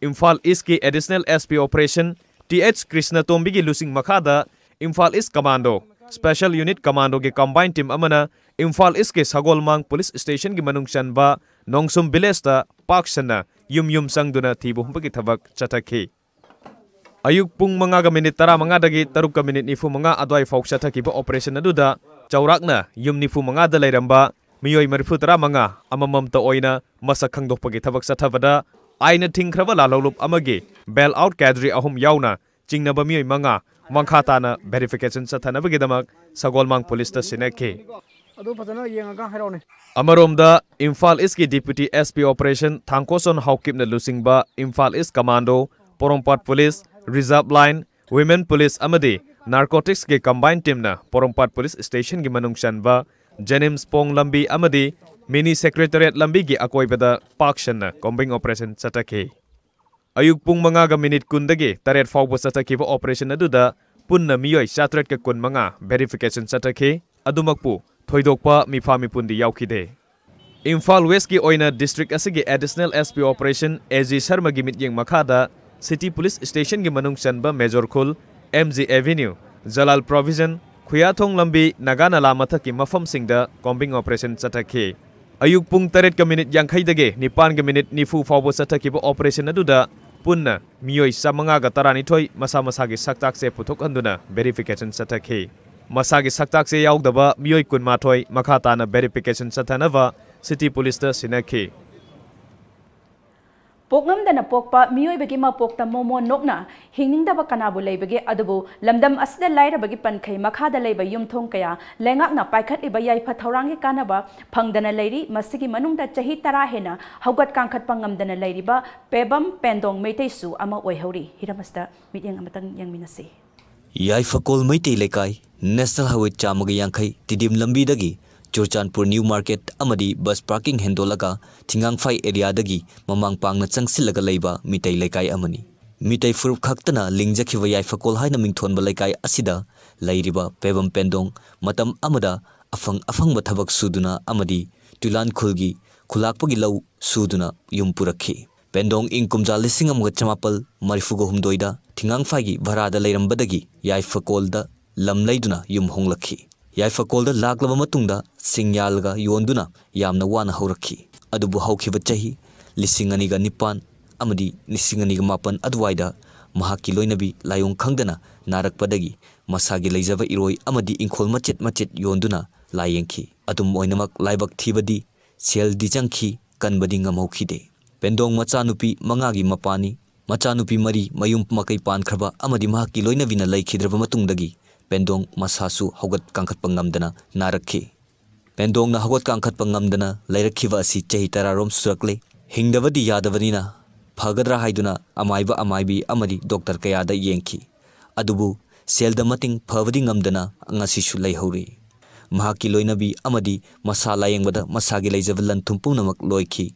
ꯏꯝꯐꯥꯜ ꯏꯁꯀꯤ additional S P operation T H ꯀ꯭ꯔꯤꯁꯅꯇꯣꯝꯕꯤꯒꯤ ꯂꯨꯆꯤꯡ ꯃꯈꯥꯗ Imphal east commando, special unit ꯀꯃꯥꯟꯗꯣꯒꯤ ꯀꯝꯕꯥꯏꯟ ꯇꯤꯝ ꯑꯃꯅ ꯏꯝꯐꯥꯜ ꯏꯁꯀꯤ ꯁꯒꯣꯜꯃꯥꯡ ꯄꯨꯂꯤꯁ ꯁ꯭ꯇꯦꯁꯟꯒꯤ ꯃꯅꯨꯡ ꯆꯟꯕ ꯅꯣꯡꯁꯨꯝ ꯚꯤꯂꯦꯖꯇ ꯄꯥꯛ ꯁꯟꯅ ꯌꯨꯝ ꯌꯨꯝ ꯆꯪꯗꯨꯅ ꯊꯤꯕ ꯍꯨꯝꯕꯒꯤ ꯊꯕꯛ ꯆꯠꯊꯈꯤ꯫ ꯑꯌꯨꯛ ꯄꯨꯡ ꯃꯉꯥꯒ ꯃꯤꯅꯤꯠ ꯇꯔꯥꯃꯉꯥꯗꯒꯤ ꯇꯔꯨꯛꯀ ꯃꯤꯅꯤꯠ ꯅꯤꯐꯨꯃꯉꯥ ꯑꯗꯨꯋꯥꯏ ꯐꯥꯎ ꯆꯠꯊꯈꯤꯕ ꯑꯣꯄꯔꯦꯁꯟ ꯑꯗꯨꯗ ꯆꯥꯎꯔꯥꯛꯅ ꯌꯨꯝ ꯅꯤꯐꯨꯃꯉꯥꯗ ꯂꯩꯔꯝꯕ ꯃꯤꯑꯣꯏ ꯃꯔꯤꯐꯨꯇꯔꯥꯃꯉꯥ ꯑꯃꯃꯝꯇ ꯑꯣꯏꯅ ꯃꯁꯛ ꯈꯪꯗꯣꯛꯄꯒꯤ ꯊꯕꯛ ꯆꯠꯊꯕꯗ ꯑꯥꯏꯟꯅ ꯊꯤꯡꯈ꯭ꯔꯕ ꯂꯥꯜꯍꯧꯂꯨꯞ ꯑꯃꯒꯤ ꯕꯦꯜ ꯑꯥꯎꯠ ꯀꯦꯗ꯭ꯔꯤ ꯑꯍꯨꯝ ꯌꯥꯎꯅ ꯆꯤꯡꯅꯕ ꯃꯤꯑꯣꯏ ꯃꯉꯥ ꯃꯈꯥ ꯇꯥꯅ ꯚꯦꯔꯤꯐꯤꯀꯦꯁꯟ ꯆꯠꯊꯅꯕꯒꯤꯗꯃꯛ ꯁꯒꯣꯜꯃꯥꯡ ꯄꯨꯂꯤꯁꯇ ꯁꯤꯟꯅꯈꯤ꯫ ꯑꯗꯨ ꯐꯖꯅ ꯌꯦꯡꯉꯒ ꯍꯥꯏꯔꯛꯑꯣꯅꯦ꯫ ꯑꯃꯔꯣꯝꯗ, ꯏꯝꯐꯥꯜ ꯏꯁꯀꯤ ꯗꯤꯄ꯭ꯌꯨꯇꯤ ꯑꯦꯁ ꯄꯤ ꯑꯣꯄꯔꯦꯁꯟ ꯊꯥꯡꯀꯣꯁꯣꯟ ꯍꯥꯎꯀꯤꯞꯅ ꯂꯨꯆꯤꯡꯕ Imphal east commando, Porompat police, reserve line, women police ꯑꯃꯗꯤ ꯅꯥꯔꯀꯣꯇꯤꯛꯁꯀꯤ ꯀꯝꯕꯥꯏꯟ ꯇꯤꯝꯅ ꯄꯣꯔꯣꯝꯄꯥꯠ ꯄꯨꯂꯤꯁ ꯁ꯭ꯇꯦꯁꯟꯒꯤ ꯃꯅꯨꯡ ꯆꯟꯕ ꯖꯦꯅꯤꯝꯁ ꯄꯣꯡ ꯂꯝꯕꯤ ꯑꯃꯗꯤ ꯃꯤꯅꯤ ꯁꯦꯀ꯭ꯔꯦꯇꯔꯤꯌꯦꯠ ꯂꯝꯕꯤꯒꯤ ꯑꯀꯣꯏꯕꯗ ꯄꯥꯛ ꯁꯟꯅ ꯀꯣꯝꯕꯤꯡ ꯑꯣꯄꯔꯦꯁꯟ ꯆꯠꯊꯈꯤ꯫ ꯑꯌꯨꯛ ꯄꯨꯡ ꯃꯉꯥꯒ ꯃꯤꯅꯤꯠ ꯀꯨꯟꯗꯒꯤ ꯇꯔꯦꯠ ꯐꯥꯎꯕ ꯆꯠꯊꯈꯤꯕ operation ꯑꯗꯨꯗ ꯄꯨꯟꯅ ꯃꯤꯑꯣꯏ ꯆꯥꯇ꯭ꯔꯦꯠꯀ ꯀꯨꯟꯃꯉꯥ verification ꯆꯠꯊꯈꯤ꯫ ꯑꯗꯨꯃꯛꯄꯨ ꯊꯣꯏꯗꯣꯛꯄ ꯃꯤꯐꯥ ꯃꯤꯄꯨꯟꯗꯤ ꯌꯥꯎꯈꯤꯗꯦ꯫ ꯏꯝꯐꯥꯜ Westꯀꯤ ꯑꯣꯏꯅ district ꯑꯁꯤꯒꯤ Additional SP Operation AG ꯁꯔꯃꯒꯤ ꯃꯤꯠꯌꯦꯡ ꯃꯈꯥꯗ City Police Stationꯒꯤ ꯃꯅꯨꯡ ꯆꯟꯕ Major ꯈꯨꯜ, MG Avenue, ꯖꯂꯥꯜ Provision, ꯈꯨꯌꯥꯊꯣꯡ ꯂꯝꯕꯤ, ꯅꯥꯒꯥ ꯅꯂꯥ ꯃꯊꯛꯀꯤ ꯃꯐꯝꯁꯤꯡꯗ combing operation ꯆꯠꯊꯈꯤ꯫ ꯑꯌꯨꯛ ꯄꯨꯡ ꯇꯔꯦꯠꯀ ꯃꯤꯅꯤꯠ ꯌꯥꯡꯈꯩꯗꯒꯤ ꯅꯤꯄꯥꯟꯒ ꯃꯤꯅꯤꯠ ꯅꯤꯐꯨ ꯐꯥꯎꯕ ꯆꯠꯊꯈꯤꯕ operation ꯑꯗꯨꯗ ꯄꯨꯟꯅ ꯃꯤꯑꯣꯏ ꯆꯥꯃꯉꯥꯒ ꯇꯔꯥꯅꯤꯊꯣꯏ ꯃꯁꯥ ꯃꯁꯥꯒꯤ ꯁꯛꯇꯥꯛꯁꯦ ꯄꯨꯊꯣꯛꯍꯟꯗꯨꯅ verification ꯆꯠꯊꯈꯤ꯫ ꯃꯁꯥꯒꯤ ꯁꯛꯇꯥꯛꯁꯦ ꯌꯥꯎꯗꯕ ꯃꯤꯑꯣꯏ ꯀꯨꯟꯃꯥꯊꯣꯏ ꯃꯈꯥ ꯇꯥꯅ verification ꯆꯠꯊꯅꯕ City Policeꯇ ꯁꯤꯟꯅꯈꯤ꯫ ꯄꯣꯛꯉꯝꯗꯅ ꯄꯣꯛꯄ ꯃꯤꯑꯣꯏꯕꯒꯤ ꯃꯄꯣꯛꯇ ꯃꯣꯃꯣꯟ ꯅꯣꯛꯅ ꯍꯤꯡꯅꯤꯡꯗꯕ ꯀꯅꯥꯕꯨ ꯂꯩꯕꯒꯦ? ꯑꯗꯨꯕꯨ ꯂꯝꯗꯝ ꯑꯁꯤꯗ ꯂꯥꯏꯔꯕꯒꯤ ꯄꯟꯈꯩ ꯃꯈꯥꯗ ꯂꯩꯕ ꯌꯨꯝꯊꯣꯡ ꯀꯌꯥ ꯂꯩꯉꯥꯛꯅ ꯄꯥꯏꯈꯠꯂꯤꯕ ꯌꯥꯏꯐ ꯊꯧꯔꯥꯡꯒꯤ ꯀꯥꯟꯅꯕ ꯐꯪꯗꯅ ꯂꯩꯔꯤ꯫ ꯃꯁꯤꯒꯤ ꯃꯅꯨꯡꯗ ꯆꯍꯤ ꯇꯔꯥ ꯍꯦꯟꯅ ꯍꯧꯒꯠ ꯀꯥꯡꯈꯠꯄ ꯉꯝꯗꯅ ꯂꯩꯔꯤꯕ ꯄꯦꯕꯝ ꯄꯦꯟꯗꯣꯡ ꯃꯩꯇꯩꯁꯨ ꯑꯃ ꯑꯣꯏꯍꯧꯔꯤ꯫ ꯍꯤꯔꯝ ꯑꯁꯤꯗ ꯃꯤꯠꯌꯦꯡ ꯑꯃꯇꯪ ꯌꯦꯡꯃꯤꯟꯅꯁꯤ꯫ ꯌꯥꯏꯐꯀꯣꯜ ꯃꯩꯇꯩ ꯂꯩꯀꯥꯏ, National Highway ꯆꯥꯝꯃꯒ ꯌꯥꯡꯈꯩ, ꯇꯤꯗꯤꯝ ꯂꯝꯕꯤꯗꯒꯤ ꯆꯨꯔꯆꯥꯟꯄꯨꯔ New Market ꯑꯃꯗꯤ bus parking ꯍꯦꯟꯗꯣꯛꯂꯒ ꯊꯤꯡꯉꯥꯡꯐꯥꯏ areaꯗꯒꯤ ꯃꯃꯥꯡ ꯄꯥꯡꯅ ꯆꯪꯁꯤꯜꯂꯒ ꯂꯩꯕ ꯃꯤꯇꯩ ꯂꯩꯀꯥꯏ ꯑꯃꯅꯤ꯫ ꯃꯤꯇꯩ ꯐꯨꯔꯨꯞ ꯈꯛꯇꯅ ꯂꯤꯡꯖꯈꯤꯕ ꯌꯥꯏꯐꯀꯣꯜ ꯍꯥꯏꯅ ꯃꯤꯡꯊꯣꯟꯕ ꯂꯩꯀꯥꯏ ꯑꯁꯤꯗ ꯂꯩꯔꯤꯕ ꯄꯦꯕꯝ ꯄꯦꯟꯗꯣꯡ ꯃꯇꯝ ꯑꯃꯗ ꯑꯐꯪ ꯑꯐꯪꯕ ꯊꯕꯛ ꯁꯨꯗꯨꯅ ꯑꯃꯗꯤ ꯇꯨꯂꯥꯟ ꯈꯨꯜꯒꯤ ꯈꯨꯂꯥꯛꯄꯒꯤ ꯂꯧ ꯁꯨꯗꯨꯅ ꯌꯨꯝ ꯄꯨꯔꯛꯈꯤ꯫ ꯄꯦꯟꯗꯣꯡ ꯏꯪ ꯀꯨꯝꯖꯥ ꯂꯤꯁꯤꯡ ꯑꯃꯒ ꯆꯃꯥꯄꯜ ꯃꯔꯤꯐꯨꯒ ꯍꯨꯝꯗꯣꯏꯗ ꯊꯤꯡꯉꯥꯡꯐꯥꯏꯒꯤ ꯚꯔꯥꯗ ꯂꯩꯔꯝꯕꯗꯒꯤ ꯌꯥꯏꯐꯀꯣꯜꯗ ꯂꯝ ꯂꯩꯗꯨꯅ ꯌꯨꯝ ꯍꯣꯡꯂꯛꯈꯤ꯫ ꯌꯥꯏꯐꯀꯣꯜꯗ ꯂꯥꯛꯂꯕ ꯃꯇꯨꯡꯗ ꯁꯤꯡ ꯌꯥꯜꯂꯒ ꯌꯣꯟꯗꯨꯅ ꯌꯥꯝꯅ ꯋꯥꯅ ꯍꯧꯔꯛꯈꯤ꯫ ꯑꯗꯨꯕꯨ ꯍꯧꯈꯤꯕ ꯆꯍꯤ ꯂꯤꯁꯤꯡ ꯑꯅꯤꯒ ꯅꯤꯄꯥꯟ ꯑꯃꯗꯤ ꯂꯤꯁꯤꯡ ꯑꯅꯤꯒ ꯃꯥꯄꯟ ꯑꯗꯨꯋꯥꯏꯗ ꯃꯍꯥꯛꯀꯤ ꯂꯣꯏꯅꯕꯤ ꯂꯥꯏꯑꯣꯡ ꯈꯪꯗꯅ ꯅꯥꯔꯛꯄꯗꯒꯤ ꯃꯁꯥꯒꯤ ꯂꯩꯖꯕ ꯏꯔꯣꯏ ꯑꯃꯗꯤ ꯏꯪꯈꯣꯜ ꯃꯆꯦꯠ ꯃꯆꯦꯠ ꯌꯣꯟꯗꯨꯅ ꯂꯥꯏꯌꯦꯡꯈꯤ꯫ ꯑꯗꯨꯝ ꯑꯣꯏꯅꯃꯛ ꯂꯥꯏꯕꯛ ꯊꯤꯕꯗꯤ ꯁꯦꯜꯗꯤ ꯆꯪꯈꯤ, ꯀꯟꯕꯗꯤ ꯉꯝꯍꯧꯈꯤꯗꯦ꯫ ꯄꯦꯟꯗꯣꯡ ꯃꯆꯥꯅꯨꯄꯤ ꯃꯉꯥꯒꯤ ꯃꯄꯥꯅꯤ꯫ ꯃꯆꯥꯅꯨꯄꯤ ꯃꯔꯤ ꯃꯌꯨꯝ ꯃꯀꯩ ꯄꯥꯟꯈ꯭ꯔꯕ ꯑꯃꯗꯤ ꯃꯍꯥꯛꯀꯤ ꯂꯣꯏꯅꯕꯤꯅ ꯂꯩꯈꯤꯗ꯭ꯔꯕ ꯃꯇꯨꯡꯗꯒꯤ ꯄꯦꯟꯗꯣꯡ ꯃꯁꯥꯁꯨ ꯍꯧꯒꯠ ꯀꯥꯡꯈꯠꯄ ꯉꯝꯗꯅ ꯅꯥꯔꯛꯈꯤ꯫ ꯄꯦꯟꯗꯣꯡꯅ ꯍꯧꯒꯠ ꯀꯥꯡꯈꯠꯄ ꯉꯝꯗꯅ ꯂꯩꯔꯛꯈꯤꯕ ꯑꯁꯤ ꯆꯍꯤ ꯇꯔꯥꯔꯣꯝ ꯁꯨꯔꯛꯂꯦ꯫ ꯍꯤꯡꯗꯕꯗꯤ ꯌꯥꯗꯕꯅꯤꯅ ꯐꯒꯗ꯭ꯔꯥ ꯍꯥꯏꯗꯨꯅ ꯑꯃꯥꯏꯕ ꯑꯃꯥꯏꯕꯤ ꯑꯃꯗꯤ doctor ꯀꯌꯥꯗ ꯌꯦꯡꯈꯤ꯫ ꯑꯗꯨꯕꯨ ꯁꯦꯜꯗ ꯃꯇꯦꯡ ꯐꯕꯗꯤ ꯉꯝꯗꯅ ꯉꯁꯤꯁꯨ ꯂꯩꯍꯧꯔꯤ꯫ ꯃꯍꯥꯛꯀꯤ ꯂꯣꯏꯅꯕꯤ ꯑꯃꯗꯤ ꯃꯁꯥ ꯂꯥꯌꯦꯡꯕꯗ ꯃꯁꯥꯒꯤ ꯂꯩꯖꯕ ꯂꯟ ꯊꯨꯝ ꯄꯨꯝꯅꯃꯛ ꯂꯣꯏꯈꯤ꯫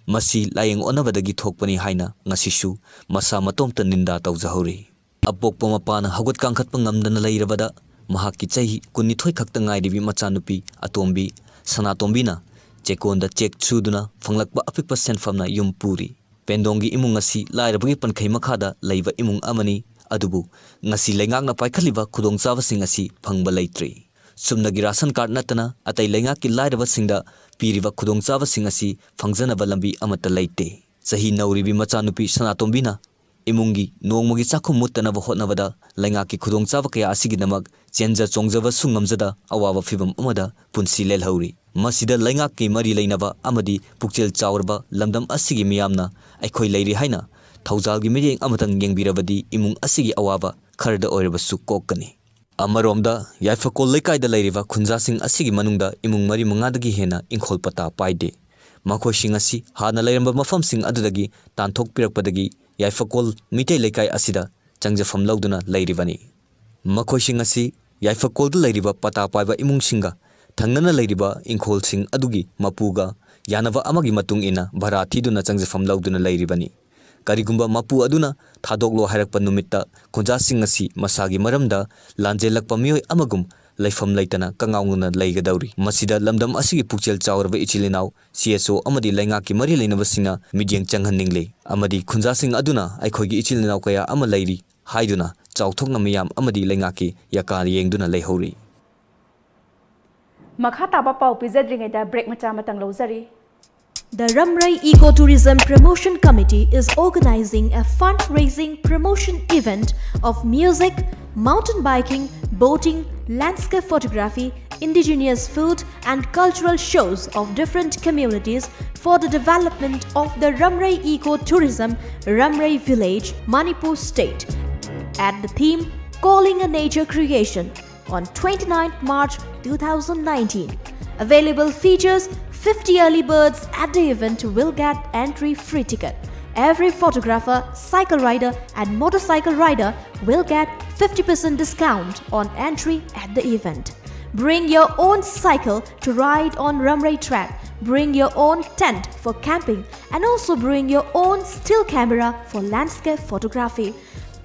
ꯃꯁꯤ ꯂꯥꯏꯌꯦꯡ ꯑꯣꯟꯅꯕꯗꯒꯤ ꯊꯣꯛꯄꯅꯤ ꯍꯥꯏꯅ ꯉꯁꯤꯁꯨ ꯃꯁꯥ ꯃꯇꯣꯝꯇ ꯅꯤꯟꯗꯥ ꯇꯧꯖꯍꯧꯔꯤ꯫ ꯑꯄꯣꯛꯄ ꯃꯄꯥꯅ ꯍꯧꯒꯠ ꯀꯥꯡꯈꯠꯄ ꯉꯝꯗꯅ ꯂꯩꯔꯕꯗ ꯃꯍꯥꯛꯀꯤ ꯆꯍꯤ ꯀꯨꯟꯅꯤꯊꯣꯏ ꯈꯛꯇ ꯉꯥꯏꯔꯤꯕꯤ ꯃꯆꯥꯅꯨꯄꯤ ꯑꯇꯣꯝꯕꯤ ꯁꯅꯥꯇꯣꯝꯕꯤꯅ ꯆꯦꯛꯀꯣꯟꯗ ꯆꯦꯛ ꯁꯨꯗꯨꯅ ꯐꯪꯂꯛꯄ ꯑꯄꯤꯛꯄ ꯁꯦꯟꯐꯝꯅ ꯌꯨꯝ ꯄꯨꯔꯤ꯫ ꯄꯦꯟꯗꯣꯡꯒꯤ ꯏꯃꯨꯡ ꯑꯁꯤ ꯂꯥꯏꯔꯕꯒꯤ ꯄꯟꯈꯩ ꯃꯈꯥꯗ ꯂꯩꯕ ꯏꯃꯨꯡ ꯑꯃꯅꯤ꯫ ꯑꯗꯨꯕꯨ ꯉꯁꯤ ꯂꯩꯉꯥꯛꯅ ꯄꯥꯏꯈꯠꯂꯤꯕ ꯈꯨꯗꯣꯡꯆꯥꯕꯁꯤꯡ ꯑꯁꯤ ꯐꯪꯕ ꯂꯩꯇ꯭ꯔꯤ꯫ ꯆꯨꯝꯅꯒꯤ ꯔꯥꯁꯟ ꯀꯥꯔꯗ ꯅꯠꯇꯅ ꯑꯇꯩ ꯂꯩꯉꯥꯛꯀꯤ ꯂꯥꯏꯔꯕꯁꯤꯡꯗ ꯄꯤꯔꯤꯕ ꯈꯨꯗꯣꯡꯆꯥꯕꯁꯤꯡ ꯑꯁꯤ ꯐꯪꯖꯅꯕ ꯂꯝꯕꯤ ꯑꯃꯠꯇ ꯂꯩꯇꯦ꯫ ꯆꯍꯤ ꯅꯧꯔꯤꯕꯤ ꯃꯆꯥꯅꯨꯄꯤ ꯁꯅꯥꯇꯣꯝꯕꯤꯅ ꯏꯃꯨꯡꯒꯤ ꯅꯣꯡꯃꯒꯤ ꯆꯥꯛꯈꯨꯝ ꯃꯨꯠꯇꯅꯕ ꯍꯣꯠꯅꯕꯗ ꯂꯩꯉꯥꯛꯀꯤ ꯈꯨꯗꯣꯡꯆꯥꯕ ꯀꯌꯥ ꯑꯁꯤꯒꯤꯗꯃꯛ ꯆꯦꯟꯖ ꯆꯣꯡꯖꯕꯁꯨ ꯉꯝꯖꯗ ꯑꯋꯥꯕ ꯐꯤꯚꯝ ꯑꯃꯗ ꯄꯨꯟꯁꯤ ꯂꯦꯜꯍꯧꯔꯤ꯫ ꯃꯁꯤꯗ ꯂꯩꯉꯥꯛꯀꯤ ꯃꯔꯤ ꯂꯩꯅꯕ ꯑꯃꯗꯤ ꯄꯨꯛꯆꯦꯜ ꯆꯥꯎꯔꯕ ꯂꯝꯗꯝ ꯑꯁꯤꯒꯤ ꯃꯤꯌꯥꯝꯅ ꯑꯩꯈꯣꯏ ꯂꯩꯔꯤ ꯍꯥꯏꯅ ꯊꯧꯖꯥꯜꯒꯤ ꯃꯤꯠꯌꯦꯡ ꯑꯃꯇꯪ ꯌꯦꯡꯕꯤꯔꯕꯗꯤ ꯏꯃꯨꯡ ꯑꯁꯤꯒꯤ ꯑꯋꯥꯕ ꯈꯔꯗ ꯑꯣꯏꯔꯕꯁꯨ ꯀꯣꯛꯀꯅꯤ꯫ ꯑꯃꯔꯣꯝꯗ ꯌꯥꯏꯐꯀꯣꯜ ꯂꯩꯀꯥꯏꯗ ꯂꯩꯔꯤꯕ ꯈꯨꯟꯖꯥꯁꯤꯡ ꯑꯁꯤꯒꯤ ꯃꯅꯨꯡꯗ ꯏꯃꯨꯡ ꯃꯔꯤ ꯃꯉꯥꯗꯒꯤ ꯍꯦꯟꯅ ꯏꯪꯈꯣꯜ ꯄꯇꯥ ꯄꯥꯏꯗꯦ꯫ ꯃꯈꯣꯏꯁꯤꯡ ꯑꯁꯤ ꯍꯥꯟꯅ ꯂꯩꯔꯝꯕ ꯃꯐꯝꯁꯤꯡ ꯑꯗꯨꯗꯒꯤ ꯇꯥꯟꯊꯣꯛꯄꯤꯔꯛꯄꯗꯒꯤ ꯌꯥꯏꯐꯀꯣꯜ ꯃꯤꯇꯩ ꯂꯩꯀꯥꯏ ꯑꯁꯤꯗ ꯆꯪꯖꯐꯝ ꯂꯧꯗꯨꯅ ꯂꯩꯔꯤꯕꯅꯤ꯫ ꯃꯈꯣꯏꯁꯤꯡ ꯑꯁꯤ ꯌꯥꯏꯐꯀꯣꯜꯗ ꯂꯩꯔꯤꯕ ꯄꯇꯥ ꯄꯥꯏꯕ ꯏꯃꯨꯡꯁꯤꯡꯒ ꯊꯪꯅꯅ ꯂꯩꯔꯤꯕ ꯏꯪꯈꯣꯜꯁꯤꯡ ꯑꯗꯨꯒꯤ ꯃꯄꯨꯒ ꯌꯥꯅꯕ ꯑꯃꯒꯤ ꯃꯇꯨꯡ ꯏꯟꯅ ꯚꯔꯥ ꯊꯤꯗꯨꯅ ꯆꯪꯖꯐꯝ ꯂꯧꯗꯨꯅ ꯂꯩꯔꯤꯕꯅꯤ꯫ ꯀꯔꯤꯒꯨꯝꯕ ꯃꯄꯨ ꯑꯗꯨꯅ ꯊꯥꯗꯣꯛꯂꯣ ꯍꯥꯏꯔꯛꯄ ꯅꯨꯃꯤꯠꯇ ꯈꯨꯟꯖꯥꯁꯤꯡ ꯑꯁꯤ ꯃꯁꯥꯒꯤ ꯃꯔꯝꯗ ꯂꯥꯟꯖꯦꯜꯂꯛꯄ ꯃꯤꯑꯣꯏ ꯑꯃꯒꯨꯝ ꯂꯩꯐꯝ ꯂꯩꯇꯅ ꯀꯉꯥꯎꯅꯅ ꯂꯩꯒꯗꯧꯔꯤ꯫ ꯃꯁꯤꯗ ꯂꯝꯗꯝ ꯑꯁꯤꯒꯤ ꯄꯨꯛꯆꯦꯜ ꯆꯥꯎꯔꯕ ꯏꯆꯤꯜ ꯏꯅꯥꯎ, ꯁꯤ ꯑꯦꯁ ꯑꯣ ꯑꯃꯗꯤ ꯂꯩꯉꯥꯛꯀꯤ ꯃꯔꯤ ꯂꯩꯅꯕꯁꯤꯡꯅ ꯃꯤꯠꯌꯦꯡ ꯆꯪꯍꯟꯅꯤꯡꯂꯤ꯫ ꯑꯃꯗꯤ ꯈꯨꯟꯖꯥꯁꯤꯡ ꯑꯗꯨꯅ ꯑꯩꯈꯣꯏꯒꯤ ꯏꯆꯤꯜ ꯏꯅꯥꯎ ꯀꯌꯥ ꯑꯃ ꯂꯩꯔꯤ ꯍꯥꯏꯗꯨꯅ ꯆꯥꯎꯊꯣꯛꯅ ꯃꯤꯌꯥꯝ ꯑꯃꯗꯤ ꯂꯩꯉꯥꯛꯀꯤ ꯌꯥꯀꯥ ꯌꯦꯡꯗꯨꯅ ꯂꯩꯍꯧꯔꯤ꯫ ꯃꯈꯥ ꯇꯥꯕ ꯄꯥꯎ ꯄꯤꯖꯗ꯭ꯔꯤꯉꯩꯗ ꯕ꯭ꯔꯦꯛ ꯃꯆꯥ ꯑꯃꯇꯪ ꯂꯧꯖꯔꯤ꯫ The Ramrei Ecotourism Promotion Committee is organizing a fundraising promotion event of music, mountain biking, boating, landscape photography, indigenous food, and cultural shows of different communities for the development of the Ramrei Ecotourism, Ramrei Village, Manipur State. At the theme, Calling a Nature Creation, on twenty-ninth March two thousand nineteen. Available features: fifty early birds at the event will get entry free ticket. Every photographer, cycle rider, and motorcycle rider will get fifty percent discount on entry at the event. Bring your own cycle to ride on Ramrei track. Bring your own tent for camping and also bring your own still camera for landscape photography.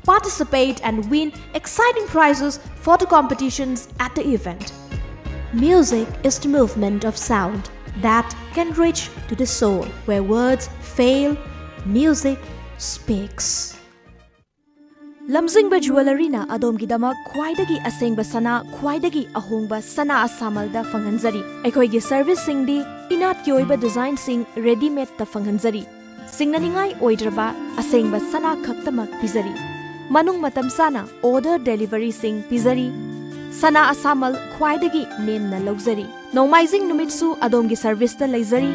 Participate and win exciting prizes, photo competitions at the event. Music is the movement of sound that can reach to the soul. Where words fail, music speaks. ꯂꯝꯖꯤꯡꯕ ꯖꯨꯋꯦꯂꯔꯤꯅ ꯑꯗꯣꯝꯒꯤꯗꯃꯛ ꯈ꯭ꯋꯥꯏꯗꯒꯤ ꯑꯁꯦꯡꯕ ꯁꯅꯥ, ꯈ꯭ꯋꯥꯏꯗꯒꯤ ꯑꯍꯣꯡꯕ ꯁꯅꯥ ꯑꯁꯥꯃꯜꯗ ꯐꯪꯍꯟꯖꯔꯤ꯫ ꯑꯩꯈꯣꯏꯒꯤ ꯁꯔꯚꯤꯁꯁꯤꯡꯗꯤ ꯏꯅꯥꯠꯀꯤ ꯑꯣꯏꯕ ꯗꯤꯖꯥꯏꯟꯁꯤꯡ ꯔꯦꯗꯤꯃꯦꯗꯇ ꯐꯪꯍꯟꯖꯔꯤ꯫ ꯁꯤꯡꯅꯅꯤꯡꯉꯥꯏ ꯑꯣꯏꯗ꯭ꯔꯕ ꯑꯁꯦꯡꯕ ꯁꯅꯥ ꯈꯛꯇꯃꯛ ꯄꯤꯖꯔꯤ꯫ ꯃꯅꯨꯡ ꯃꯇꯝ ꯆꯥꯅ ꯑꯣꯔꯗꯔ ꯗꯦꯂꯤꯚꯔꯤꯁꯤꯡ ꯄꯤꯖꯔꯤ꯫ ꯁꯅꯥ ꯑꯁꯥꯃꯜ ꯈ꯭ꯋꯥꯏꯗꯒꯤ ꯅꯦꯝꯅ ꯂꯧꯖꯔꯤ꯫ ꯅꯣꯡꯃꯥꯏꯖꯤꯡ ꯅꯨꯃꯤꯠꯁꯨ ꯑꯗꯣꯝꯒꯤ ꯁꯔꯚꯤꯁꯇ ꯂꯩꯖꯔꯤ꯫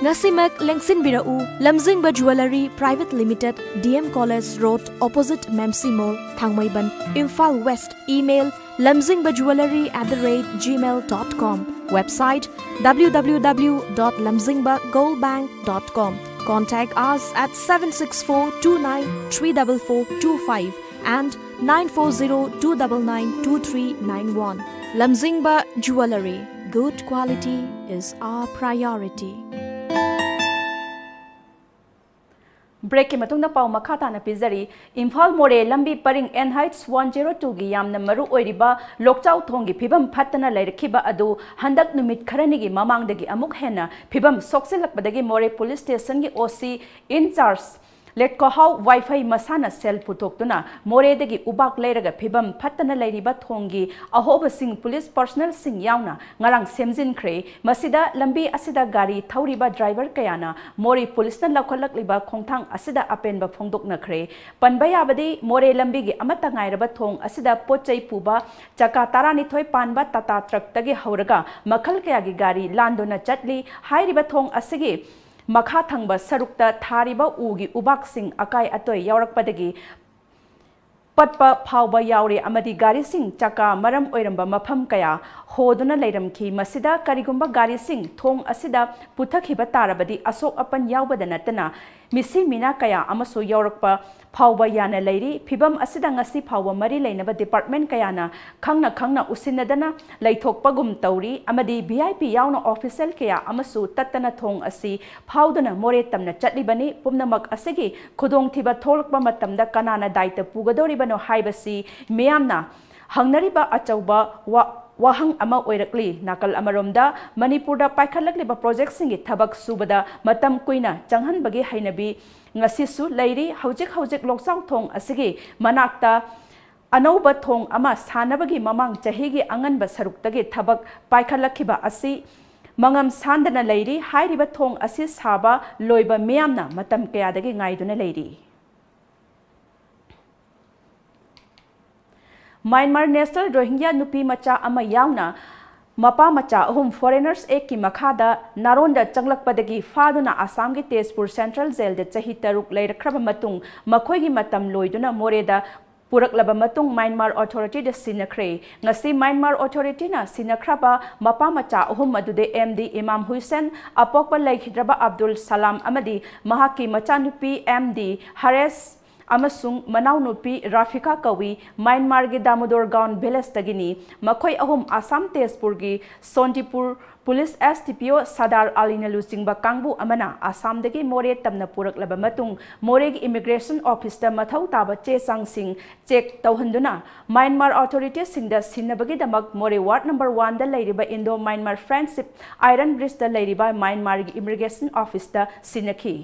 ꯉꯁꯤꯃꯛ ꯂꯦꯡꯁꯤꯟꯕꯤꯔꯛꯎ, Lamzingba jewellery private limited, D M college road, opposite Memsi mall, Thangmeiband, Imphal west. Email, lamzingba jewellery at the rate gmail dot com. Website, w w w dot lamzingba gold bank dot com. Contact us at seven six four two nine three double four two five and nine four zero two double nine two three nine one. Lamzingba Jewellery. Good quality is our priority. ꯕ꯭ꯔꯦꯛꯀꯤ ꯃꯇꯨꯡꯗ ꯄꯥꯎ ꯃꯈꯥ ꯇꯥꯅ ꯄꯤꯖꯔꯤ꯫ ꯏꯝꯐꯥꯜ ꯃꯣꯔꯦ ꯂꯝꯕꯤ ꯄꯔꯤꯡ N H one zero two ꯒꯤ ꯌꯥꯝꯅ ꯃꯔꯨ ꯑꯣꯏꯔꯤꯕ ꯂꯣꯛꯆꯥꯎ ꯊꯣꯡꯒꯤ ꯐꯤꯕꯝ ꯐꯠꯇꯅ ꯂꯩꯔꯛꯈꯤꯕ ꯑꯗꯨ ꯍꯟꯗꯛ ꯅꯨꯃꯤꯠ ꯈꯔꯅꯤꯒꯤ ꯃꯃꯥꯡꯗꯒꯤ ꯑꯃꯨꯛ ꯍꯦꯟꯅ ꯐꯤꯕꯝ ꯁꯣꯛꯆꯤꯜꯂꯛꯄꯗꯒꯤ ꯃꯣꯔꯦ ꯄꯨꯂꯤꯁ ꯁ꯭ꯇꯦꯁꯟꯒꯤ ꯑꯣ ꯁꯤ ꯏꯟꯆꯥꯔꯖ ꯂꯦꯠꯀꯣꯍꯥꯎ ꯋꯥꯏꯐꯩ ꯃꯁꯥꯅ ꯁꯦꯜ ꯄꯨꯊꯣꯛꯇꯨꯅ ꯃꯣꯔꯦꯗꯒꯤ ꯎꯕꯥꯛ ꯂꯩꯔꯒ ꯐꯤꯕꯝ ꯐꯠꯇꯅ ꯂꯩꯔꯤꯕ ꯊꯣꯡꯒꯤ ꯑꯍꯣꯕꯁꯤꯡ ꯄꯨꯂꯤꯁ ꯄꯔꯁꯅꯦꯜꯁꯤꯡ ꯌꯥꯎꯅ ꯉꯔꯥꯡ ꯁꯦꯝꯖꯤꯟꯈ꯭ꯔꯦ꯫ ꯃꯁꯤꯗ ꯂꯝꯕꯤ ꯑꯁꯤꯗ ꯒꯥꯔꯤ ꯊꯧꯔꯤꯕ ꯗ꯭ꯔꯥꯏꯚꯔ ꯀꯌꯥꯅ ꯃꯣꯔꯦ ꯄꯨꯂꯤꯁꯅ ꯂꯧꯈꯠꯂꯛꯂꯤꯕ ꯈꯣꯡꯊꯥꯡ ꯑꯁꯤꯗ ꯑꯄꯦꯟꯕ ꯐꯣꯡꯗꯣꯛꯅꯈ꯭ꯔꯦ꯫ ꯄꯟꯕ ꯌꯥꯕꯗꯤ, ꯃꯣꯔꯦ ꯂꯝꯕꯤꯒꯤ ꯑꯃꯠꯇ ꯉꯥꯏꯔꯕ ꯊꯣꯡ ꯑꯁꯤꯗ ꯄꯣꯠ ꯆꯩ ꯄꯨꯕ ꯆꯀꯥ ꯇꯔꯥꯅꯤꯊꯣꯏ ꯄꯥꯟꯕ ꯇꯥꯇꯥ ꯇ꯭ꯔꯛꯇꯒꯤ ꯍꯧꯔꯒ ꯃꯈꯜ ꯀꯌꯥꯒꯤ ꯒꯥꯔꯤ ꯂꯥꯟꯗꯨꯅ ꯆꯠꯂꯤ꯫ ꯍꯥꯏꯔꯤꯕ ꯊꯣꯡ ꯑꯁꯤꯒꯤ ꯃꯈꯥ ꯊꯪꯕ ꯁꯔꯨꯛꯇ ꯊꯥꯔꯤꯕ ꯎꯒꯤ ꯎꯕꯥꯛꯁꯤꯡ ꯑꯀꯥꯏ ꯑꯇꯣꯏ ꯌꯥꯎꯔꯛꯄꯗꯒꯤ ꯄꯠꯄ ꯐꯥꯎꯕ ꯌꯥꯎꯔꯦ ꯑꯃꯗꯤ ꯒꯥꯔꯤꯁꯤꯡ ꯆꯀꯥ ꯃꯔꯝ ꯑꯣꯏꯔꯝꯕ ꯃꯐꯝ ꯀꯌꯥ ꯍꯣꯗꯨꯅ ꯂꯩꯔꯝꯈꯤ꯫ ꯃꯁꯤꯗ ꯀꯔꯤꯒꯨꯝꯕ ꯒꯥꯔꯤꯁꯤꯡ ꯊꯣꯡ ꯑꯁꯤꯗ ꯄꯨꯊꯈꯤꯕ ꯇꯥꯔꯕꯗꯤ ꯑꯁꯣꯛ ꯑꯄꯟ ꯌꯥꯎꯕꯗ ꯅꯠꯇꯅ ꯃꯤꯁꯤ ꯃꯤꯅꯥ ꯀꯌꯥ ꯑꯃꯁꯨ ꯌꯥꯎꯔꯛꯄ ꯐꯥꯎꯕ ꯌꯥꯅ ꯂꯩꯔꯤ꯫ ꯐꯤꯚꯝ ꯑꯁꯤꯗ ꯉꯁꯤ ꯐꯥꯎꯕ ꯃꯔꯤ ꯂꯩꯅꯕ ꯗꯤꯄꯥꯔꯠꯃꯦꯟ ꯀꯌꯥꯅ ꯈꯪꯅ ꯈꯪꯅ ꯎꯁꯤꯟꯅꯗꯅ ꯂꯩꯊꯣꯛꯄꯒꯨꯝ ꯇꯧꯔꯤ ꯑꯃꯗꯤ ꯚꯤ ꯑꯥꯏ ꯄꯤ ꯌꯥꯎꯅ ꯑꯣꯐꯤꯁꯦꯜ ꯀꯌꯥ ꯑꯃꯁꯨ ꯇꯠꯇꯅ ꯊꯣꯡ ꯑꯁꯤ ꯐꯥꯎꯗꯨꯅ ꯃꯣꯔꯦ ꯇꯝꯅ ꯆꯠꯂꯤꯕꯅꯤ꯫ ꯄꯨꯝꯅꯃꯛ ꯑꯁꯤꯒꯤ ꯈꯨꯗꯣꯡꯊꯤꯕ ꯊꯣꯛꯂꯛꯄ ꯃꯇꯝꯗ ꯀꯅꯥꯅ ꯗꯥꯏꯇ ꯄꯨꯒꯗꯧꯔꯤꯕꯅꯣ ꯍꯥꯏꯕꯁꯤ ꯃꯤꯌꯥꯝꯅ ꯍꯪꯅꯔꯤꯕ ꯑꯆꯧꯕ ꯋꯥ-, ꯋꯥꯍꯪ ꯑꯃ ꯑꯣꯏꯔꯛꯂꯤ꯫ ꯅꯥꯀꯜ ꯑꯃꯔꯣꯝꯗ ꯃꯅꯤꯄꯨꯔꯗ ꯄꯥꯏꯈꯠꯂꯛꯂꯤꯕ ꯄ꯭ꯔꯣꯖꯦꯛꯁꯤꯡꯒꯤ ꯊꯕꯛ ꯁꯨꯕꯗ ꯃꯇꯝ ꯀꯨꯏꯅ ꯆꯪꯍꯟꯕꯒꯤ ꯍꯩꯅꯕꯤ ꯉꯁꯤꯁꯨ ꯂꯩꯔꯤ꯫ ꯍꯧꯖꯤꯛ ꯍꯧꯖꯤꯛ ꯂꯣꯛꯆꯥꯎ ꯊꯣꯡ ꯑꯁꯤꯒꯤ ꯃꯅꯥꯛꯇ ꯑꯅꯧꯕ ꯊꯣꯡ ꯑꯃ ꯁꯥꯅꯕꯒꯤ ꯃꯃꯥꯡ ꯆꯍꯤꯒꯤ ꯑꯉꯟꯕ ꯁꯔꯨꯛꯇꯒꯤ ꯊꯕꯛ ꯄꯥꯏꯈꯠꯂꯛꯈꯤꯕ ꯑꯁꯤ ꯃꯉꯝ ꯁꯥꯟꯗꯅ ꯂꯩꯔꯤ꯫ ꯍꯥꯏꯔꯤꯕ ꯊꯣꯡ ꯑꯁꯤ ꯁꯥꯕ ꯂꯣꯏꯕ ꯃꯤꯌꯥꯝꯅ ꯃꯇꯝ ꯀꯌꯥꯗꯒꯤ ꯉꯥꯏꯗꯨꯅ ꯂꯩꯔꯤ꯫ ꯃ꯭ꯌꯥꯟꯃꯥꯔ ꯅꯦꯁꯅꯦꯜ ꯔꯣꯍꯤꯡꯒ꯭ꯌꯥ ꯅꯨꯄꯤ ꯃꯆꯥ ꯑꯃ ꯌꯥꯎꯅ ꯃꯄꯥ ꯃꯆꯥ ꯑꯍꯨꯝ ꯐꯣꯔꯦꯅꯔꯁ ꯑꯦꯛꯀꯤ ꯃꯈꯥꯗ ꯅꯥꯔꯣꯟꯗ ꯆꯪꯂꯛꯄꯗꯒꯤ ꯐꯥꯗꯨꯅ ꯑꯁꯥꯝꯒꯤ ꯇꯦꯖꯄꯨꯔ ꯁꯦꯟꯇ꯭ꯔꯦꯜ ꯖꯦꯜꯗ ꯆꯍꯤ ꯇꯔꯨꯛ ꯂꯩꯔꯛꯈ꯭ꯔꯕ ꯃꯇꯨꯡ ꯃꯈꯣꯏꯒꯤ ꯃꯇꯝ ꯂꯣꯏꯗꯨꯅ ꯃꯣꯔꯦꯗ ꯄꯨꯔꯛꯂꯕ ꯃꯇꯨꯡ ꯃ꯭ꯌꯥꯟꯃꯥꯔ ꯑꯣꯊꯣꯔꯤꯇꯤꯗ ꯁꯤꯟꯅꯈ꯭ꯔꯦ꯫ ꯉꯁꯤ ꯃ꯭ꯌꯥꯟꯃꯥꯔ ꯑꯣꯊꯣꯔꯤꯇꯤꯅ ꯁꯤꯟꯅꯈ꯭ꯔꯕ ꯃꯄꯥ ꯃꯆꯥ ꯑꯍꯨꯝ ꯑꯗꯨꯗꯤ ꯑꯦꯝ ꯗꯤ ꯏꯃꯥꯝ ꯍꯨꯏꯁꯦꯟ, ꯑꯄꯣꯛꯄ ꯂꯩꯈꯤꯗ꯭ꯔꯕ ꯑꯕꯗꯨꯜ ꯁꯂꯥꯝ ꯑꯃꯗꯤ ꯃꯍꯥꯛꯀꯤ ꯃꯆꯥꯅꯨꯄꯤ ꯑꯦꯝ ꯗꯤ ꯍꯔꯦꯁ ꯑꯃꯁꯨꯡ ꯃꯅꯥꯎꯅꯨꯄꯤ ꯔꯥꯐꯤꯀꯥ ꯀꯧꯏ꯫ ꯃ꯭ꯌꯥꯟꯃꯥꯔꯒꯤ ꯗꯥꯃꯣꯗꯣꯔꯒꯥꯎꯟ ꯚꯤꯂꯦꯖꯇꯒꯤꯅꯤ꯫ ꯃꯈꯣꯏ ꯑꯍꯨꯝ ꯑꯁꯥꯝ ꯇꯦꯖꯄꯨꯔꯒꯤ ꯁꯣꯟꯇꯤꯄꯨꯔ ꯄꯨꯂꯤꯁ ꯑꯦꯁ ꯗꯤ ꯄꯤ ꯑꯣ ꯁꯥꯗꯥꯔ ꯑꯂꯤꯅ ꯂꯨꯆꯤꯡꯕ ꯀꯥꯡꯕꯨ ꯑꯃꯅ ꯑꯁꯥꯝꯗꯒꯤ ꯃꯣꯔꯦ ꯇꯝꯅ ꯄꯨꯔꯛꯂꯕ ꯃꯇꯨꯡ ꯃꯣꯔꯦꯒꯤ ꯏꯃꯤꯒ꯭ꯔꯦꯁꯟ ꯑꯣꯐꯤꯁꯇ ꯃꯊꯧ ꯇꯥꯕ ꯆꯦ ꯆꯥꯡꯁꯤꯡ ꯆꯦꯛ ꯇꯧꯍꯟꯗꯨꯅ ꯃ꯭ꯌꯥꯟꯃꯥꯔ ꯑꯣꯊꯣꯔꯤꯇꯤꯁꯤꯡꯗ ꯁꯤꯟꯅꯕꯒꯤꯗꯃꯛ ꯃꯣꯔꯦ ꯋꯥꯔꯗ ꯅꯝꯕꯔ ꯋꯥꯟꯗ ꯂꯩꯔꯤꯕ ꯏꯟꯗꯣ ꯃ꯭ꯌꯥꯟꯃꯥꯔ ꯐ꯭ꯔꯦꯟꯗꯁꯤꯞ ꯑꯥꯏꯔꯟ ꯕ꯭ꯔꯤꯖꯇ ꯂꯩꯔꯤꯕ ꯃ꯭ꯌꯥꯟꯃꯥꯔꯒꯤ ꯏꯃꯤꯒ꯭ꯔꯦꯁꯟ ꯑꯣꯐꯤꯁꯇ ꯁꯤꯟꯅꯈꯤ꯫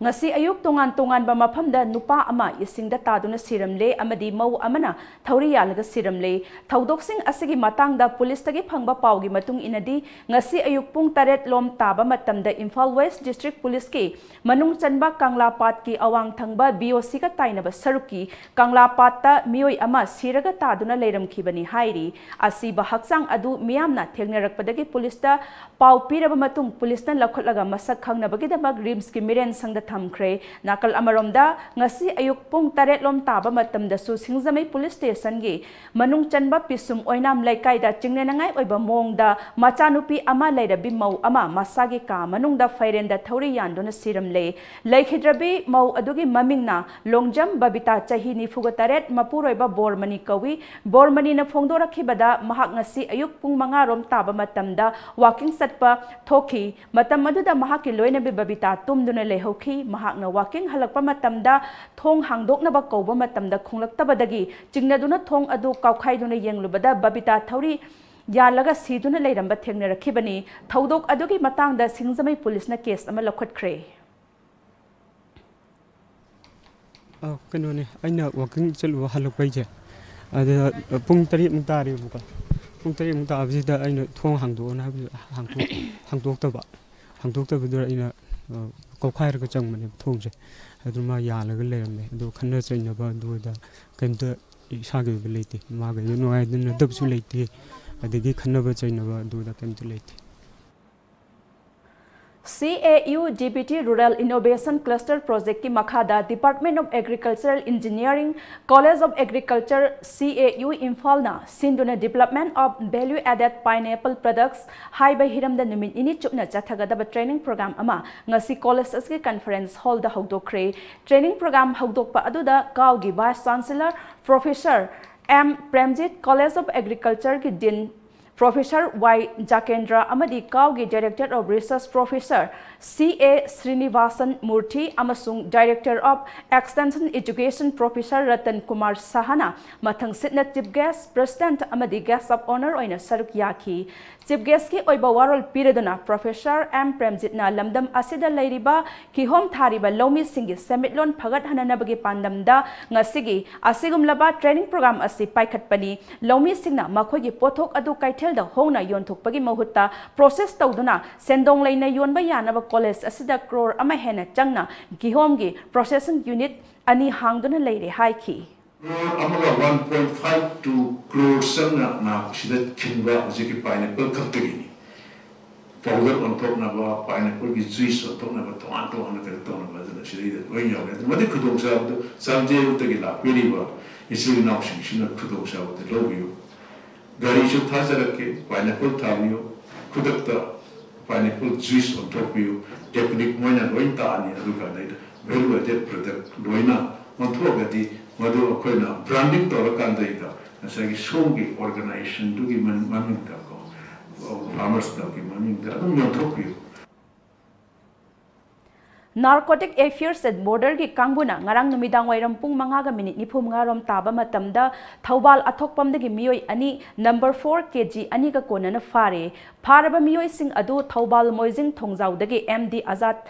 ꯉꯁꯤ ꯑꯌꯨꯛ ꯇꯣꯉꯥꯟ ꯇꯣꯉꯥꯟꯕ ꯃꯐꯝꯗ ꯅꯨꯄꯥ ꯑꯃ ꯏꯁꯤꯡꯗ ꯇꯥꯗꯨꯅ ꯁꯤꯔꯝꯂꯦ ꯑꯃꯗꯤ ꯃꯧ ꯑꯃꯅ ꯊꯧꯔꯤ ꯌꯥꯜꯂꯒ ꯁꯤꯔꯝꯂꯦ꯫ ꯊꯧꯗꯣꯛꯁꯤꯡ ꯑꯁꯤꯒꯤ ꯃꯇꯥꯡꯗ ꯄꯨꯂꯤꯁꯇꯒꯤ ꯐꯪꯕ ꯄꯥꯎꯒꯤ ꯃꯇꯨꯡ ꯏꯟꯅꯗꯤ, ꯉꯁꯤ ꯑꯌꯨꯛ ꯄꯨꯡ ꯇꯔꯦꯠ ꯂꯣꯝ ꯇꯥꯕ ꯃꯇꯝꯗ ꯏꯝꯐꯥꯜ ꯋꯦꯁ ꯗꯤꯁꯇ꯭ꯔꯤꯛ ꯄꯨꯂꯤꯁꯀꯤ ꯃꯅꯨꯡ ꯆꯟꯕ ꯀꯪꯂꯥꯄꯥꯠꯀꯤ ꯑꯋꯥꯡ ꯊꯪꯕ ꯕꯤ ꯑꯣ ꯁꯤꯒ ꯇꯥꯏꯅꯕ ꯁꯔꯨꯛꯀꯤ ꯀꯪꯂꯥꯄꯥꯠꯇ ꯃꯤꯑꯣꯏ ꯑꯃ ꯁꯤꯔꯒ ꯇꯥꯗꯨꯅ ꯂꯩꯔꯝꯈꯤꯕꯅꯤ ꯍꯥꯏꯔꯤ꯫ ꯑꯁꯤꯕ ꯍꯛꯆꯥꯡ ꯑꯗꯨ ꯃꯤꯌꯥꯝꯅ ꯊꯦꯡꯅꯔꯛꯄꯗꯒꯤ ꯄꯨꯂꯤꯁꯇ ꯄꯥꯎ ꯄꯤꯔꯕ ꯃꯇꯨꯡ ꯄꯨꯂꯤꯁꯅ ꯂꯧꯈꯠꯂꯒ ꯃꯁꯛ ꯈꯪꯅꯕꯒꯤꯗꯃꯛ ꯔꯤꯝꯁꯀꯤ ꯃꯤꯔꯦꯟ ꯁꯪꯗ ꯊꯝꯈ꯭ꯔꯦ꯫ ꯅꯥꯀꯜ ꯑꯃꯔꯣꯝꯗ, ꯉꯁꯤ ꯑꯌꯨꯛ ꯄꯨꯡ ꯇꯔꯦꯠ ꯂꯣꯝ ꯇꯥꯕ ꯃꯇꯝꯗꯁꯨ ꯁꯤꯡꯖꯃꯩ ꯄꯨꯂꯤꯁ ꯁ꯭ꯇꯦꯁꯟꯒꯤ ꯃꯅꯨꯡ ꯆꯟꯕ ꯄꯤꯁꯨꯝ ꯑꯣꯏꯅꯥꯝ ꯂꯩꯀꯥꯏꯗ ꯆꯤꯡꯅꯅꯉꯥꯏ ꯑꯣꯏꯕ ꯃꯑꯣꯡꯗ ꯃꯆꯥꯅꯨꯄꯤ ꯑꯃ ꯂꯩꯔꯕꯤ ꯃꯧ ꯑꯃ ꯃꯁꯥꯒꯤ ꯀꯥ ꯃꯅꯨꯡꯗ ꯐꯩꯔꯦꯟꯗ ꯊꯧꯔꯤ ꯌꯥꯟꯗꯨꯅ ꯁꯤꯔꯝꯂꯦ꯫ ꯂꯩꯈꯤꯗ꯭ꯔꯕꯤ ꯃꯧ ꯑꯗꯨꯒꯤ ꯃꯃꯤꯡꯅ ꯂꯣꯡꯖꯝ ꯕꯕꯤꯇꯥ, ꯆꯍꯤ ꯅꯤꯐꯨꯒ ꯇꯔꯦꯠ, ꯃꯄꯨꯔꯣꯏꯕ ꯕꯣꯔꯃꯅꯤ ꯀꯧꯏ꯫ ꯕꯣꯔꯃꯅꯤꯅ ꯐꯣꯡꯗꯣꯔꯛꯈꯤꯕꯗ, ꯃꯍꯥꯛ ꯉꯁꯤ ꯑꯌꯨꯛ ꯄꯨꯡ ꯃꯉꯥ ꯔꯣꯝ ꯇꯥꯕ ꯃꯇꯝꯗ ꯋꯥꯀꯤꯡ ꯆꯠꯄ ꯊꯣꯛꯈꯤ꯫ ꯃꯇꯝ ꯑꯗꯨꯗ ꯃꯍꯥꯛꯀꯤ ꯂꯣꯏꯅꯕꯤ ꯕꯕꯤꯇꯥ ꯇꯨꯝꯗꯨꯅ ꯂꯩꯍꯧꯈꯤ꯫ ꯃꯍꯥꯛꯅ ꯋꯥꯀꯤꯡ ꯍꯜꯂꯛꯄ ꯃꯇꯝꯗ ꯊꯣꯡ ꯍꯥꯡꯗꯣꯛꯅꯕ ꯀꯧꯕ ꯃꯇꯝꯗ ꯈꯣꯡꯂꯛꯇꯕꯗꯒꯤ ꯆꯤꯡꯅꯗꯨꯅ ꯊꯣꯡ ꯑꯗꯨ ꯀꯥꯎꯈꯥꯏꯗꯨꯅ ꯌꯦꯡꯂꯨꯕꯗ ꯕꯕꯤꯇꯥ ꯊꯧꯔꯤ ꯌꯥꯜꯂꯒ ꯁꯤꯗꯨꯅ ꯂꯩꯔꯝꯕ ꯊꯦꯡꯅꯔꯛꯈꯤꯕꯅꯤ꯫ ꯊꯧꯗꯣꯛ ꯑꯗꯨꯒꯤ ꯃꯇꯥꯡꯗ ꯁꯤꯡꯖꯃꯩ ꯄꯨꯂꯤꯁꯅ ꯀꯦꯁ ꯑꯃ ꯂꯧꯈꯠꯈ꯭ꯔꯦ꯫ ꯑ, ꯀꯩꯅꯣꯅꯦ, ꯑꯩꯅ ꯋꯥꯀꯤꯡ ꯆꯠꯂꯨꯕ ꯍꯜꯂꯛꯄꯩꯁꯦ, ꯑꯗꯨꯗ ꯄꯨꯡ ꯇꯔꯦꯠꯃꯨꯛ ꯇꯥꯔꯦꯕꯀꯣ꯫ ꯄꯨꯡ ꯇꯔꯦꯠꯃꯨꯛ ꯇꯥꯕꯁꯤꯗ ꯑꯩꯅ ꯊꯣꯡ ꯍꯥꯡꯗꯣꯛꯑꯣꯅ ꯍꯥꯏꯕꯗꯨꯗ ꯍꯥꯡꯗꯣꯛ-, ꯍꯥꯡꯗꯣꯛꯇꯕ꯫ ꯍꯥꯡꯗꯣꯛꯇꯕꯗꯨꯗ ꯑꯩꯅ, ꯑ, ꯀꯧꯈꯥꯏꯔꯒ ꯆꯪꯕꯅꯦꯕ ꯊꯣꯡꯁꯦ꯫ ꯑꯗꯨ ꯃꯥ ꯌꯥꯜꯂꯒ ꯂꯩꯔꯝꯃꯦ꯫ ꯑꯗꯣ ꯈꯠꯅ ꯆꯩꯅꯕ ꯑꯗꯨ ꯑꯗꯥ ꯀꯩꯝꯇ ꯏꯁꯥꯒꯤ ꯑꯣꯏꯕ ꯂꯩꯇꯦ꯫ ꯃꯥꯒ ꯑꯩꯒ ꯅꯨꯡꯉꯥꯏꯅꯗꯕꯁꯨ ꯂꯩꯇꯦ꯫ ꯑꯗꯒꯤ ꯈꯠꯅꯕ ꯆꯩꯅꯕ ꯑꯗꯨ ꯑꯗꯥ ꯀꯩꯝꯇ ꯂꯩꯇꯦ꯫ C A U D B T Rural Innovation Cluster Project ꯀꯤ ꯃꯈꯥꯗ Department of Agricultural Engineering, College of Agriculture, C A U ꯏꯝꯐꯥꯜꯅ ꯁꯤꯟꯗꯨꯅ Development of Value Added Pineapple Products ꯍꯥꯏꯕ ꯍꯤꯔꯝꯗ ꯅꯨꯃꯤꯠ ꯅꯤꯅꯤ ꯆꯨꯞꯅ ꯆꯠꯊꯒꯗꯕ training program ꯑꯃ ꯉꯁꯤ ꯀꯣꯂꯦꯖ ꯑꯁꯤꯒꯤ conference hall ꯗ ꯍꯧꯗꯣꯛꯈ꯭ꯔꯦ꯫ Training program ꯍꯧꯗꯣꯛꯄ ꯑꯗꯨꯗ ꯀꯥꯎꯒꯤ Vice Chancellor Professor M Premjit, College of Agriculture ꯒꯤ Dean Professor Y ꯖꯥꯀꯦꯟꯗ꯭ꯔ ꯑꯃꯗꯤ ꯀꯥꯎꯒꯤ Director of Research Professor C A ꯁ꯭ꯔꯤꯅꯤꯕꯥꯁꯟ Murthy ꯑꯃꯁꯨꯡ Director of Extension Education Professor Ratan Kumar ꯁꯍꯥꯅ ꯃꯊꯪꯁꯤꯠꯅ Chief Guest, President ꯑꯃꯗꯤ Guest of Honour ꯑꯣꯏꯅ ꯁꯔꯨꯛ ꯌꯥꯈꯤ꯫ Chief Guest ꯀꯤ ꯑꯣꯏꯕ ꯋꯥꯔꯣꯜ ꯄꯤꯔꯗꯨꯅ Professor M ꯄ꯭ꯔꯦꯝꯖꯤꯠꯅ ꯂꯝꯗꯝ ꯑꯁꯤꯗ ꯂꯩꯔꯤꯕ ꯀꯤꯍꯣꯝ ꯊꯥꯔꯤꯕ ꯂꯧꯃꯤꯁꯤꯡꯒꯤ ꯁꯦꯟꯃꯤꯠꯂꯣꯟ ꯐꯒꯠꯍꯟꯅꯅꯕꯒꯤ ꯄꯥꯟꯗꯝꯗ ꯉꯁꯤꯒꯤ ꯑꯁꯤꯒꯨꯝꯂꯕ training program ꯑꯁꯤ ꯄꯥꯏꯈꯠꯄꯅꯤ꯫ ꯂꯧꯃꯤꯁꯤꯡꯅ ꯃꯈꯣꯏꯒꯤ ꯄꯣꯠꯊꯣꯛ ꯑꯗꯨ ꯀꯩꯊꯦꯜꯗ ꯍꯣꯡꯅ ꯌꯣꯟꯊꯣꯛꯄꯒꯤ ꯃꯍꯨꯠꯇ process ꯇꯧꯗꯨꯅ ꯁꯦꯟꯗꯣꯡ ꯂꯩꯅ ꯌꯣꯟꯕ ꯌꯥꯅꯕ ꯀꯣꯂꯦꯖ ꯑꯁꯤꯗ ꯀ꯭ꯔꯣꯔ ꯑꯃ ꯍꯦꯟꯅ ꯆꯪꯅ ꯀꯤꯍꯣꯝꯒꯤ processing unit ꯑꯅꯤ ꯍꯥꯡꯗꯨꯅ ꯂꯩꯔꯦ ꯍꯥꯏꯈꯤ꯫ ꯀ꯭ꯔꯣꯔ ꯑꯃꯒ one point five two crore ꯆꯪꯅ ꯅꯥꯛꯁꯤꯗ ꯈꯤꯟꯕ ꯍꯧꯖꯤꯛꯀꯤ pineapple ꯈꯛꯇꯒꯤꯅꯤ꯫ ꯄꯥꯎꯗꯔ ꯑꯣꯟꯊꯣꯛꯅꯕ, ꯄꯥꯏꯅꯦꯄꯜꯒꯤ ꯖꯨꯏꯁ ꯑꯣꯟꯊꯣꯛꯅꯕ, ꯇꯣꯉꯥꯟ ꯇꯣꯉꯥꯟꯅ ꯀꯩꯅꯣ ꯇꯧꯅꯕ, ꯑꯗꯨꯅ ꯁꯤꯗꯩꯗ ꯂꯣꯏ ꯌꯥꯎꯔꯦ꯫ ꯑꯗꯨ ꯃꯗꯨꯒꯤ ꯈꯨꯗꯣꯡꯆꯥꯕꯗꯨ ꯆꯥꯟꯗꯦꯜꯗꯒꯤ ꯂꯥꯛꯄꯤꯔꯤꯕ ꯏꯆꯤꯜ ꯏꯅꯥꯎꯁꯤꯡꯁꯤꯅ ꯈꯨꯗꯣꯡꯆꯥꯕꯗꯨ ꯂꯧꯕꯤꯌꯨ꯫ ꯒꯥꯔꯤꯁꯨ ꯊꯥꯖꯔꯛꯀꯦ, ꯄꯥꯏꯅꯦꯄꯜ ꯊꯥꯕꯤꯌꯨ, ꯈꯨꯗꯛꯇ ꯄꯥꯏꯅꯦꯄꯜ ꯖꯨꯏꯁ ꯑꯣꯟꯊꯣꯛꯄꯤꯌꯨ, ꯇꯦꯛꯅꯤꯛ ꯃꯣꯏꯅ ꯂꯣꯏ ꯇꯥꯛꯑꯅꯤ꯫ ꯑꯗꯨꯀꯥꯟꯗ ꯑꯩꯅ ꯚꯦꯂꯨ ꯑꯦꯗꯦꯠ ꯄ꯭ꯔꯗꯛ ꯂꯣꯏꯅ ꯑꯣꯟꯊꯣꯛꯑꯒꯗꯤ, ꯃꯗꯨ ꯑꯩꯈꯣꯏꯅ ꯕ꯭ꯔꯥꯟꯗꯤꯡ ꯇꯧꯔꯀꯥꯟꯗꯩꯗ ꯉꯁꯥꯏꯒꯤ ꯁꯣꯝꯒꯤ ꯑꯣꯔꯒꯅꯥꯏꯖꯦꯁꯟꯗꯨꯒꯤ ꯃꯃꯤꯡꯗꯀꯣ, ꯐꯥꯔꯃꯔꯁ ꯀ꯭ꯂꯕꯀꯤ ꯃꯃꯤꯡꯗ ꯑꯗꯨꯝ ꯌꯣꯟꯊꯣꯛꯄꯤꯌꯨ꯫ Narcotic Affairs at Borderꯒꯤ ꯀꯥꯡꯕꯨꯅ ꯉꯔꯥꯡ ꯅꯨꯃꯤꯗꯥꯡ ꯋꯥꯏꯔꯝ ꯄꯨꯡ ꯃꯉꯥꯒ ꯃꯤꯅꯤꯠ ꯅꯤꯐꯨ ꯃꯉꯥ ꯔꯣꯝ ꯇꯥꯕ ꯃꯇꯝꯗ ꯊꯧꯕꯥꯜ ꯑꯊꯣꯛꯄꯝꯗꯒꯤ ꯃꯤꯑꯣꯏ ꯑꯅꯤ ꯅꯝꯕꯔ ꯐꯣꯔ ꯀꯦ ꯖꯤ ꯑꯅꯤꯒ ꯀꯣꯟꯅꯅ ꯐꯥꯔꯦ꯫ ꯐꯥꯔꯕ ꯃꯤꯑꯣꯏꯁꯤꯡ ꯑꯗꯨ ꯊꯧꯕꯥꯜ ꯃꯣꯏꯖꯤꯡ ꯊꯣꯡꯖꯥꯎꯗꯒꯤ ꯑꯦꯝ ꯗꯤ ꯑꯖꯥꯗ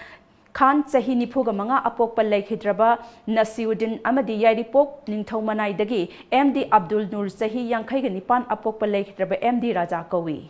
ꯈꯥꯟ, ꯆꯍꯤ ꯅꯤꯐꯨꯒ ꯃꯉꯥ, ꯑꯄꯣꯛꯄ ꯂꯩꯈꯤꯗ꯭ꯔꯕ ꯅꯁꯤꯎꯗꯤꯟ ꯑꯃꯗꯤ ꯌꯥꯏꯔꯤꯄꯣꯛ ꯅꯤꯡꯊꯧ ꯃꯅꯥꯏꯗꯒꯤ ꯑꯦꯝ ꯗꯤ ꯑꯕꯗꯨꯜ ꯅꯨꯔ, ꯆꯍꯤ ꯌꯥꯡꯈꯩꯒ ꯅꯤꯄꯥꯟ, ꯑꯄꯣꯛꯄ ꯂꯩꯈꯤꯗ꯭ꯔꯕ ꯑꯦꯝ ꯗꯤ ꯔꯥꯖꯥ ꯀꯧꯏ꯫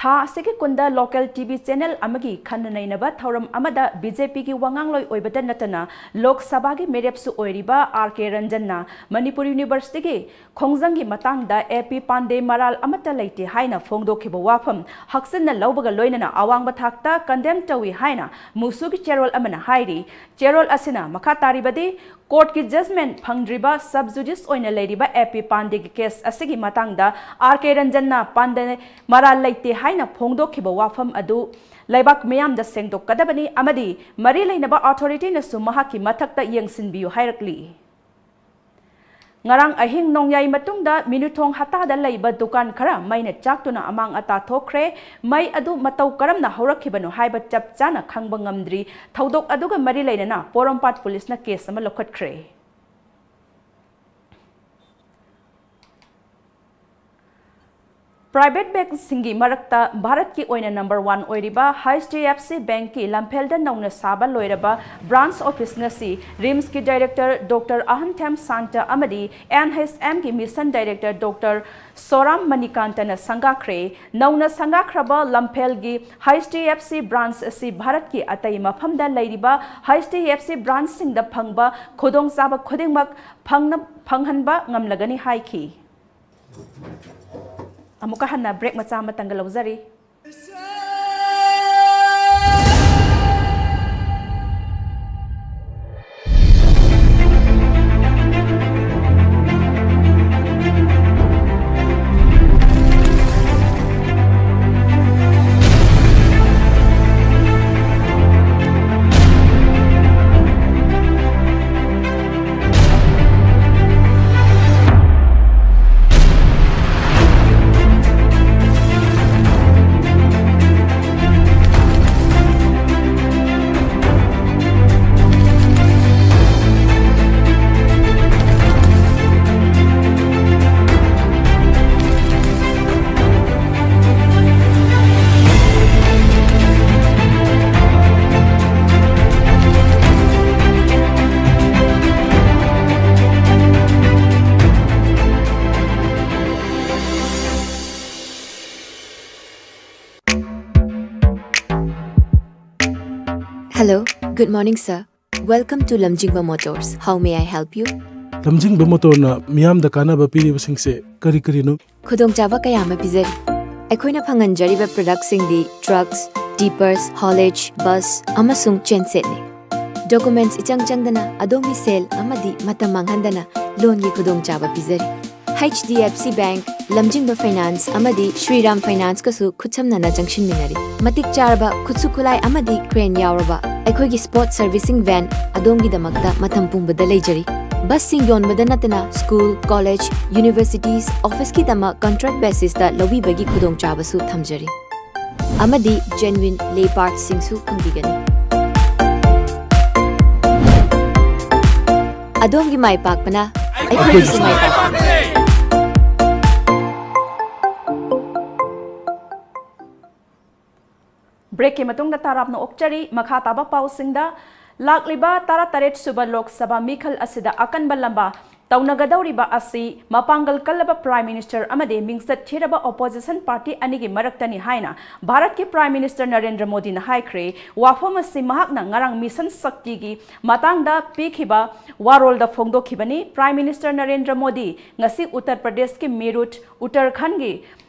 ꯊꯥ ꯑꯁꯤꯒꯤ ꯀꯨꯟꯗ ꯂꯣꯀꯦꯜ ꯇꯤ ꯚꯤ ꯆꯦꯅꯦꯜ ꯑꯃꯒꯤ ꯈꯟꯅ ꯅꯩꯅꯕ ꯊꯧꯔꯝ ꯑꯃꯗ ꯕꯤ ꯖꯦ ꯄꯤꯒꯤ ꯋꯥꯉꯥꯡꯂꯣꯏ ꯑꯣꯏꯕꯇ ꯅꯠꯇꯅ ꯂꯣꯛ ꯁꯚꯥꯒꯤ ꯃꯤꯔꯦꯞꯁꯨ ꯑꯣꯏꯔꯤꯕ ꯑꯥꯔ ꯀꯦ ꯔꯟꯖꯟꯅ ꯃꯅꯤꯄꯨꯔ ꯌꯨꯅꯤꯚꯔꯁꯤꯇꯤꯒꯤ ꯈꯣꯡꯖꯪꯒꯤ ꯃꯇꯥꯡꯗ ꯑꯦ ꯄꯤ ꯄꯥꯟꯗꯦ ꯃꯔꯥꯜ ꯑꯃꯠꯇ ꯂꯩꯇꯦ ꯍꯥꯏꯅ ꯐꯣꯡꯗꯣꯛꯈꯤꯕ ꯋꯥꯐꯝ ꯍꯛꯆꯤꯟꯅ ꯂꯧꯕꯒ ꯂꯣꯏꯅꯅ ꯑꯋꯥꯡꯕ ꯊꯥꯛꯇ ꯀꯟꯗꯦꯝ ꯇꯧꯏ ꯍꯥꯏꯅ ꯃꯨꯁꯨꯒꯤ ꯆꯦꯔꯣꯜ ꯑꯃꯅ ꯍꯥꯏꯔꯤ꯫ ꯆꯦꯔꯣꯜ ꯑꯁꯤꯅ ꯃꯈꯥ ꯇꯥꯔꯤꯕꯗꯤ, ꯀꯣꯔꯠꯀꯤ ꯖꯖꯃꯦꯟ ꯐꯪꯗ꯭ꯔꯤꯕ ꯁꯕ ꯖꯨꯗꯤꯁ ꯑꯣꯏꯅ ꯂꯩꯔꯤꯕ ꯑꯦ ꯄꯤ ꯄꯥꯟꯗꯦꯒꯤ ꯀꯦꯁ ꯑꯁꯤꯒꯤ ꯃꯇꯥꯡꯗ ꯑꯥꯔ ꯀꯦ ꯔꯟꯖꯟꯅ ꯄꯥꯟꯗꯦ ꯃꯔꯥꯜ ꯂꯩꯇꯦ ꯍꯥꯏꯅ ꯐꯣꯡꯗꯣꯛꯈꯤꯕ ꯋꯥꯐꯝ ꯑꯗꯨ ꯂꯩꯕꯥꯛ ꯃꯤꯌꯥꯝꯗ ꯁꯦꯡꯗꯣꯛꯀꯗꯕꯅꯤ ꯑꯃꯗꯤ ꯃꯔꯤ ꯂꯩꯅꯕ ꯑꯣꯊꯣꯔꯤꯇꯤꯅꯁꯨ ꯃꯍꯥꯛꯀꯤ ꯃꯊꯛꯇ ꯌꯦꯡꯁꯤꯟꯕꯤꯌꯨ ꯍꯥꯏꯔꯛꯂꯤ꯫ ꯉꯔꯥꯡ ꯑꯍꯤꯡ ꯅꯣꯡꯌꯥꯏ ꯃꯇꯨꯡꯗ ꯃꯤꯅꯨꯊꯣꯡ ꯍꯠꯇꯥꯗ ꯂꯩꯕ ꯗꯨꯀꯥꯟ ꯈꯔ ꯃꯩꯅ ꯆꯥꯛꯇꯨꯅ ꯑꯃꯥꯡ ꯑꯇꯥ ꯊꯣꯛꯈ꯭ꯔꯦ꯫ ꯃꯩ ꯑꯗꯨ ꯃꯇꯧ ꯀꯔꯝꯅ ꯍꯧꯔꯛꯈꯤꯕꯅꯣ ꯍꯥꯏꯕ ꯆꯞ ꯆꯥꯅ ꯈꯪꯕ ꯉꯝꯗ꯭ꯔꯤ꯫ ꯊꯧꯗꯣꯛ ꯑꯗꯨꯒ ꯃꯔꯤ ꯂꯩꯅꯅ ꯄꯣꯔꯣꯝꯄꯥꯠ ꯄꯨꯂꯤꯁꯅ ꯀꯦꯁ ꯑꯃ ꯂꯧꯈꯠꯈ꯭ꯔꯦ꯫ ꯄ꯭ꯔꯥꯏꯚꯦꯠ ꯕꯦꯡꯛꯁꯤꯡꯒꯤ ꯃꯔꯛꯇ ꯚꯥꯔꯠꯀꯤ ꯑꯣꯏꯅ ꯅꯝꯕꯔ ꯋꯥꯟ ꯑꯣꯏꯔꯤꯕ ꯍꯩꯆ ꯗꯤ ꯑꯦꯐ ꯁꯤ ꯕꯦꯡꯛꯀꯤ ꯂꯝꯐꯦꯜꯗ ꯅꯧꯅ ꯁꯥꯕ ꯂꯣꯏꯔꯕ ꯕ꯭ꯔꯥꯟꯁ ꯑꯣꯐꯤꯁ ꯉꯁꯤ ꯔꯤꯝꯁꯀꯤ ꯗꯥꯏꯔꯦꯛꯇꯔ ꯗꯣꯛꯇꯔ ꯑꯍꯟꯊꯦꯝ ꯁꯥꯟꯇ ꯑꯃꯗꯤ ꯑꯦꯟ ꯑꯩꯆ ꯑꯦꯝꯒꯤ ꯃꯤꯁꯟ ꯗꯥꯏꯔꯦꯛꯇꯔ ꯗꯣꯛꯇꯔ ꯁꯣꯔꯥꯝ ꯃꯅꯤꯀꯥꯟꯇꯅ ꯁꯪꯒꯥꯈ꯭ꯔꯦ꯫ ꯅꯧꯅ ꯁꯪꯒꯥꯈ꯭ꯔꯕ ꯂꯝꯐꯦꯜꯒꯤ H D F C branch ꯑꯁꯤ ꯚꯥꯔꯠꯀꯤ ꯑꯇꯩ ꯃꯐꯝꯗ ꯂꯩꯔꯤꯕ ꯍꯩꯆ ꯗꯤ ꯑꯦꯐ ꯁꯤ ꯕ꯭ꯔꯥꯟꯁꯁꯤꯡꯗ ꯐꯪꯕ ꯈꯨꯗꯣꯡꯆꯥꯕ ꯈꯨꯗꯤꯡꯃꯛ ꯐꯪꯅ-, ꯐꯪꯍꯟꯕ ꯉꯝꯂꯒꯅꯤ ꯍꯥꯏꯈꯤ꯫ ꯑꯃꯨꯛꯀ ꯍꯟꯅ break ꯃꯆꯥ ꯑꯃꯇꯪꯒ ꯂꯧꯖꯔꯤ꯫ Hello, good morning, sir. Welcome to Lamjingba Motors. How may I help you? ꯂꯝꯖꯤꯡꯕ ꯃꯣꯇꯣꯔꯅ ꯃꯤꯌꯥꯝꯗ ꯀꯥꯟꯅꯕ ꯄꯤꯔꯤꯕꯁꯤꯡꯁꯦ ꯀꯔꯤ ꯀꯔꯤꯅꯣ? ꯈꯨꯗꯣꯡꯆꯥꯕ ꯀꯌꯥ ꯑꯃ ꯄꯤꯖꯔꯤ꯫ ꯑꯩꯈꯣꯏꯅ ꯐꯪꯍꯟꯖꯔꯤꯕ productꯁꯤꯡꯗꯤ trucks, tippers, haulage, bus ꯑꯃꯁꯨꯡ gensetꯅꯤ꯫ Documents ꯏꯆꯪ ꯆꯪꯗꯅ ꯑꯗꯣꯝꯒꯤ ꯁꯦꯜ ꯑꯃꯗꯤ ꯃꯇꯝ ꯃꯥꯡꯍꯟꯗꯅ loanꯒꯤ ꯈꯨꯗꯣꯡꯆꯥꯕ ꯄꯤꯖꯔꯤ꯫ H D F C Bank, ꯂꯝꯖꯤꯡꯕ Finance ꯑꯃꯗꯤ ꯁ꯭ꯔꯤꯔꯥꯝ Financeꯀꯁꯨ ꯈꯨꯠꯁꯝꯅꯅ ꯆꯪꯁꯤꯟꯃꯤꯟꯅꯔꯤ꯫ ꯃꯇꯤꯛ ꯆꯥꯔꯕ ꯈꯨꯠꯁꯨ ꯈꯨꯠꯂꯥꯏ ꯑꯃꯗꯤ crane ꯌꯥꯎꯔꯕ ꯑꯩꯈꯣꯏꯒꯤ sport servicing van ꯑꯗꯣꯝꯒꯤꯗꯃꯛꯇ ꯃꯇꯝ ꯄꯨꯝꯕꯗ ꯂꯩꯖꯔꯤ꯫ Busꯁꯤꯡ ꯌꯣꯟꯕꯗ ꯅꯠꯇꯅ school, college, universities, officeꯀꯤꯗꯃꯛ contract basisꯇ ꯂꯧꯕꯤꯕꯒꯤ ꯈꯨꯗꯣꯡꯆꯥꯕꯁꯨ ꯊꯝꯖꯔꯤ꯫ ꯑꯃꯗꯤ genuine lay partsꯁꯤꯡꯁꯨ ꯐꯪꯕꯤꯒꯅꯤ꯫ ꯑꯗꯣꯝꯒꯤ ꯃꯥꯏ ꯄꯥꯛꯄꯅ ꯑꯩꯈꯣꯏꯒꯤꯁꯨ ꯃꯥꯏ ꯄꯥꯛꯄꯅꯤ꯫ Breakꯀꯤ ꯃꯇꯨꯡꯗ ꯇꯔꯥꯝꯅ ꯑꯣꯛꯆꯔꯤ꯫ ꯃꯈꯥ ꯇꯥꯕ ꯄꯥꯎꯁꯤꯡꯗ, ꯂꯥꯛꯂꯤꯕ ꯇꯔꯥꯇꯔꯦꯠ ꯁꯨꯕ ꯂꯣꯛ ꯁꯚꯥ ꯃꯤꯈꯜ ꯑꯁꯤꯗ ꯑꯀꯟꯕ ꯂꯝꯕꯥ ꯇꯧꯅꯒꯗꯧꯔꯤꯕ ꯑꯁꯤ ꯃꯄꯥꯡꯒꯜ ꯀꯜꯂꯕ Prime Minister ꯑꯃꯗꯤ ꯃꯤꯡꯆꯠ ꯊꯤꯔꯕ opposition party ꯑꯅꯤꯒꯤ ꯃꯔꯛꯇꯅꯤ ꯍꯥꯏꯅ ꯚꯥꯔꯠꯀꯤ Prime Minister ꯅꯔꯦꯟꯗ꯭ꯔ ꯃꯣꯗꯤꯅ ꯍꯥꯏꯈ꯭ꯔꯦ꯫ ꯋꯥꯐꯝ ꯑꯁꯤ ꯃꯍꯥꯛꯅ ꯉꯔꯥꯡ Mission Shaktiꯒꯤ ꯃꯇꯥꯡꯗ ꯄꯤꯈꯤꯕ ꯋꯥꯔꯣꯜꯗ ꯐꯣꯡꯗꯣꯛꯈꯤꯕꯅꯤ꯫ Prime Minister ꯅꯔꯦꯟꯗ꯭ꯔ ꯃꯣꯗꯤ ꯉꯁꯤ ꯎꯠꯇꯔ ꯄ꯭ꯔꯗꯦꯁꯀꯤ ꯃꯤꯔꯨꯠ, ꯎꯠꯇꯔꯈꯟꯒꯤ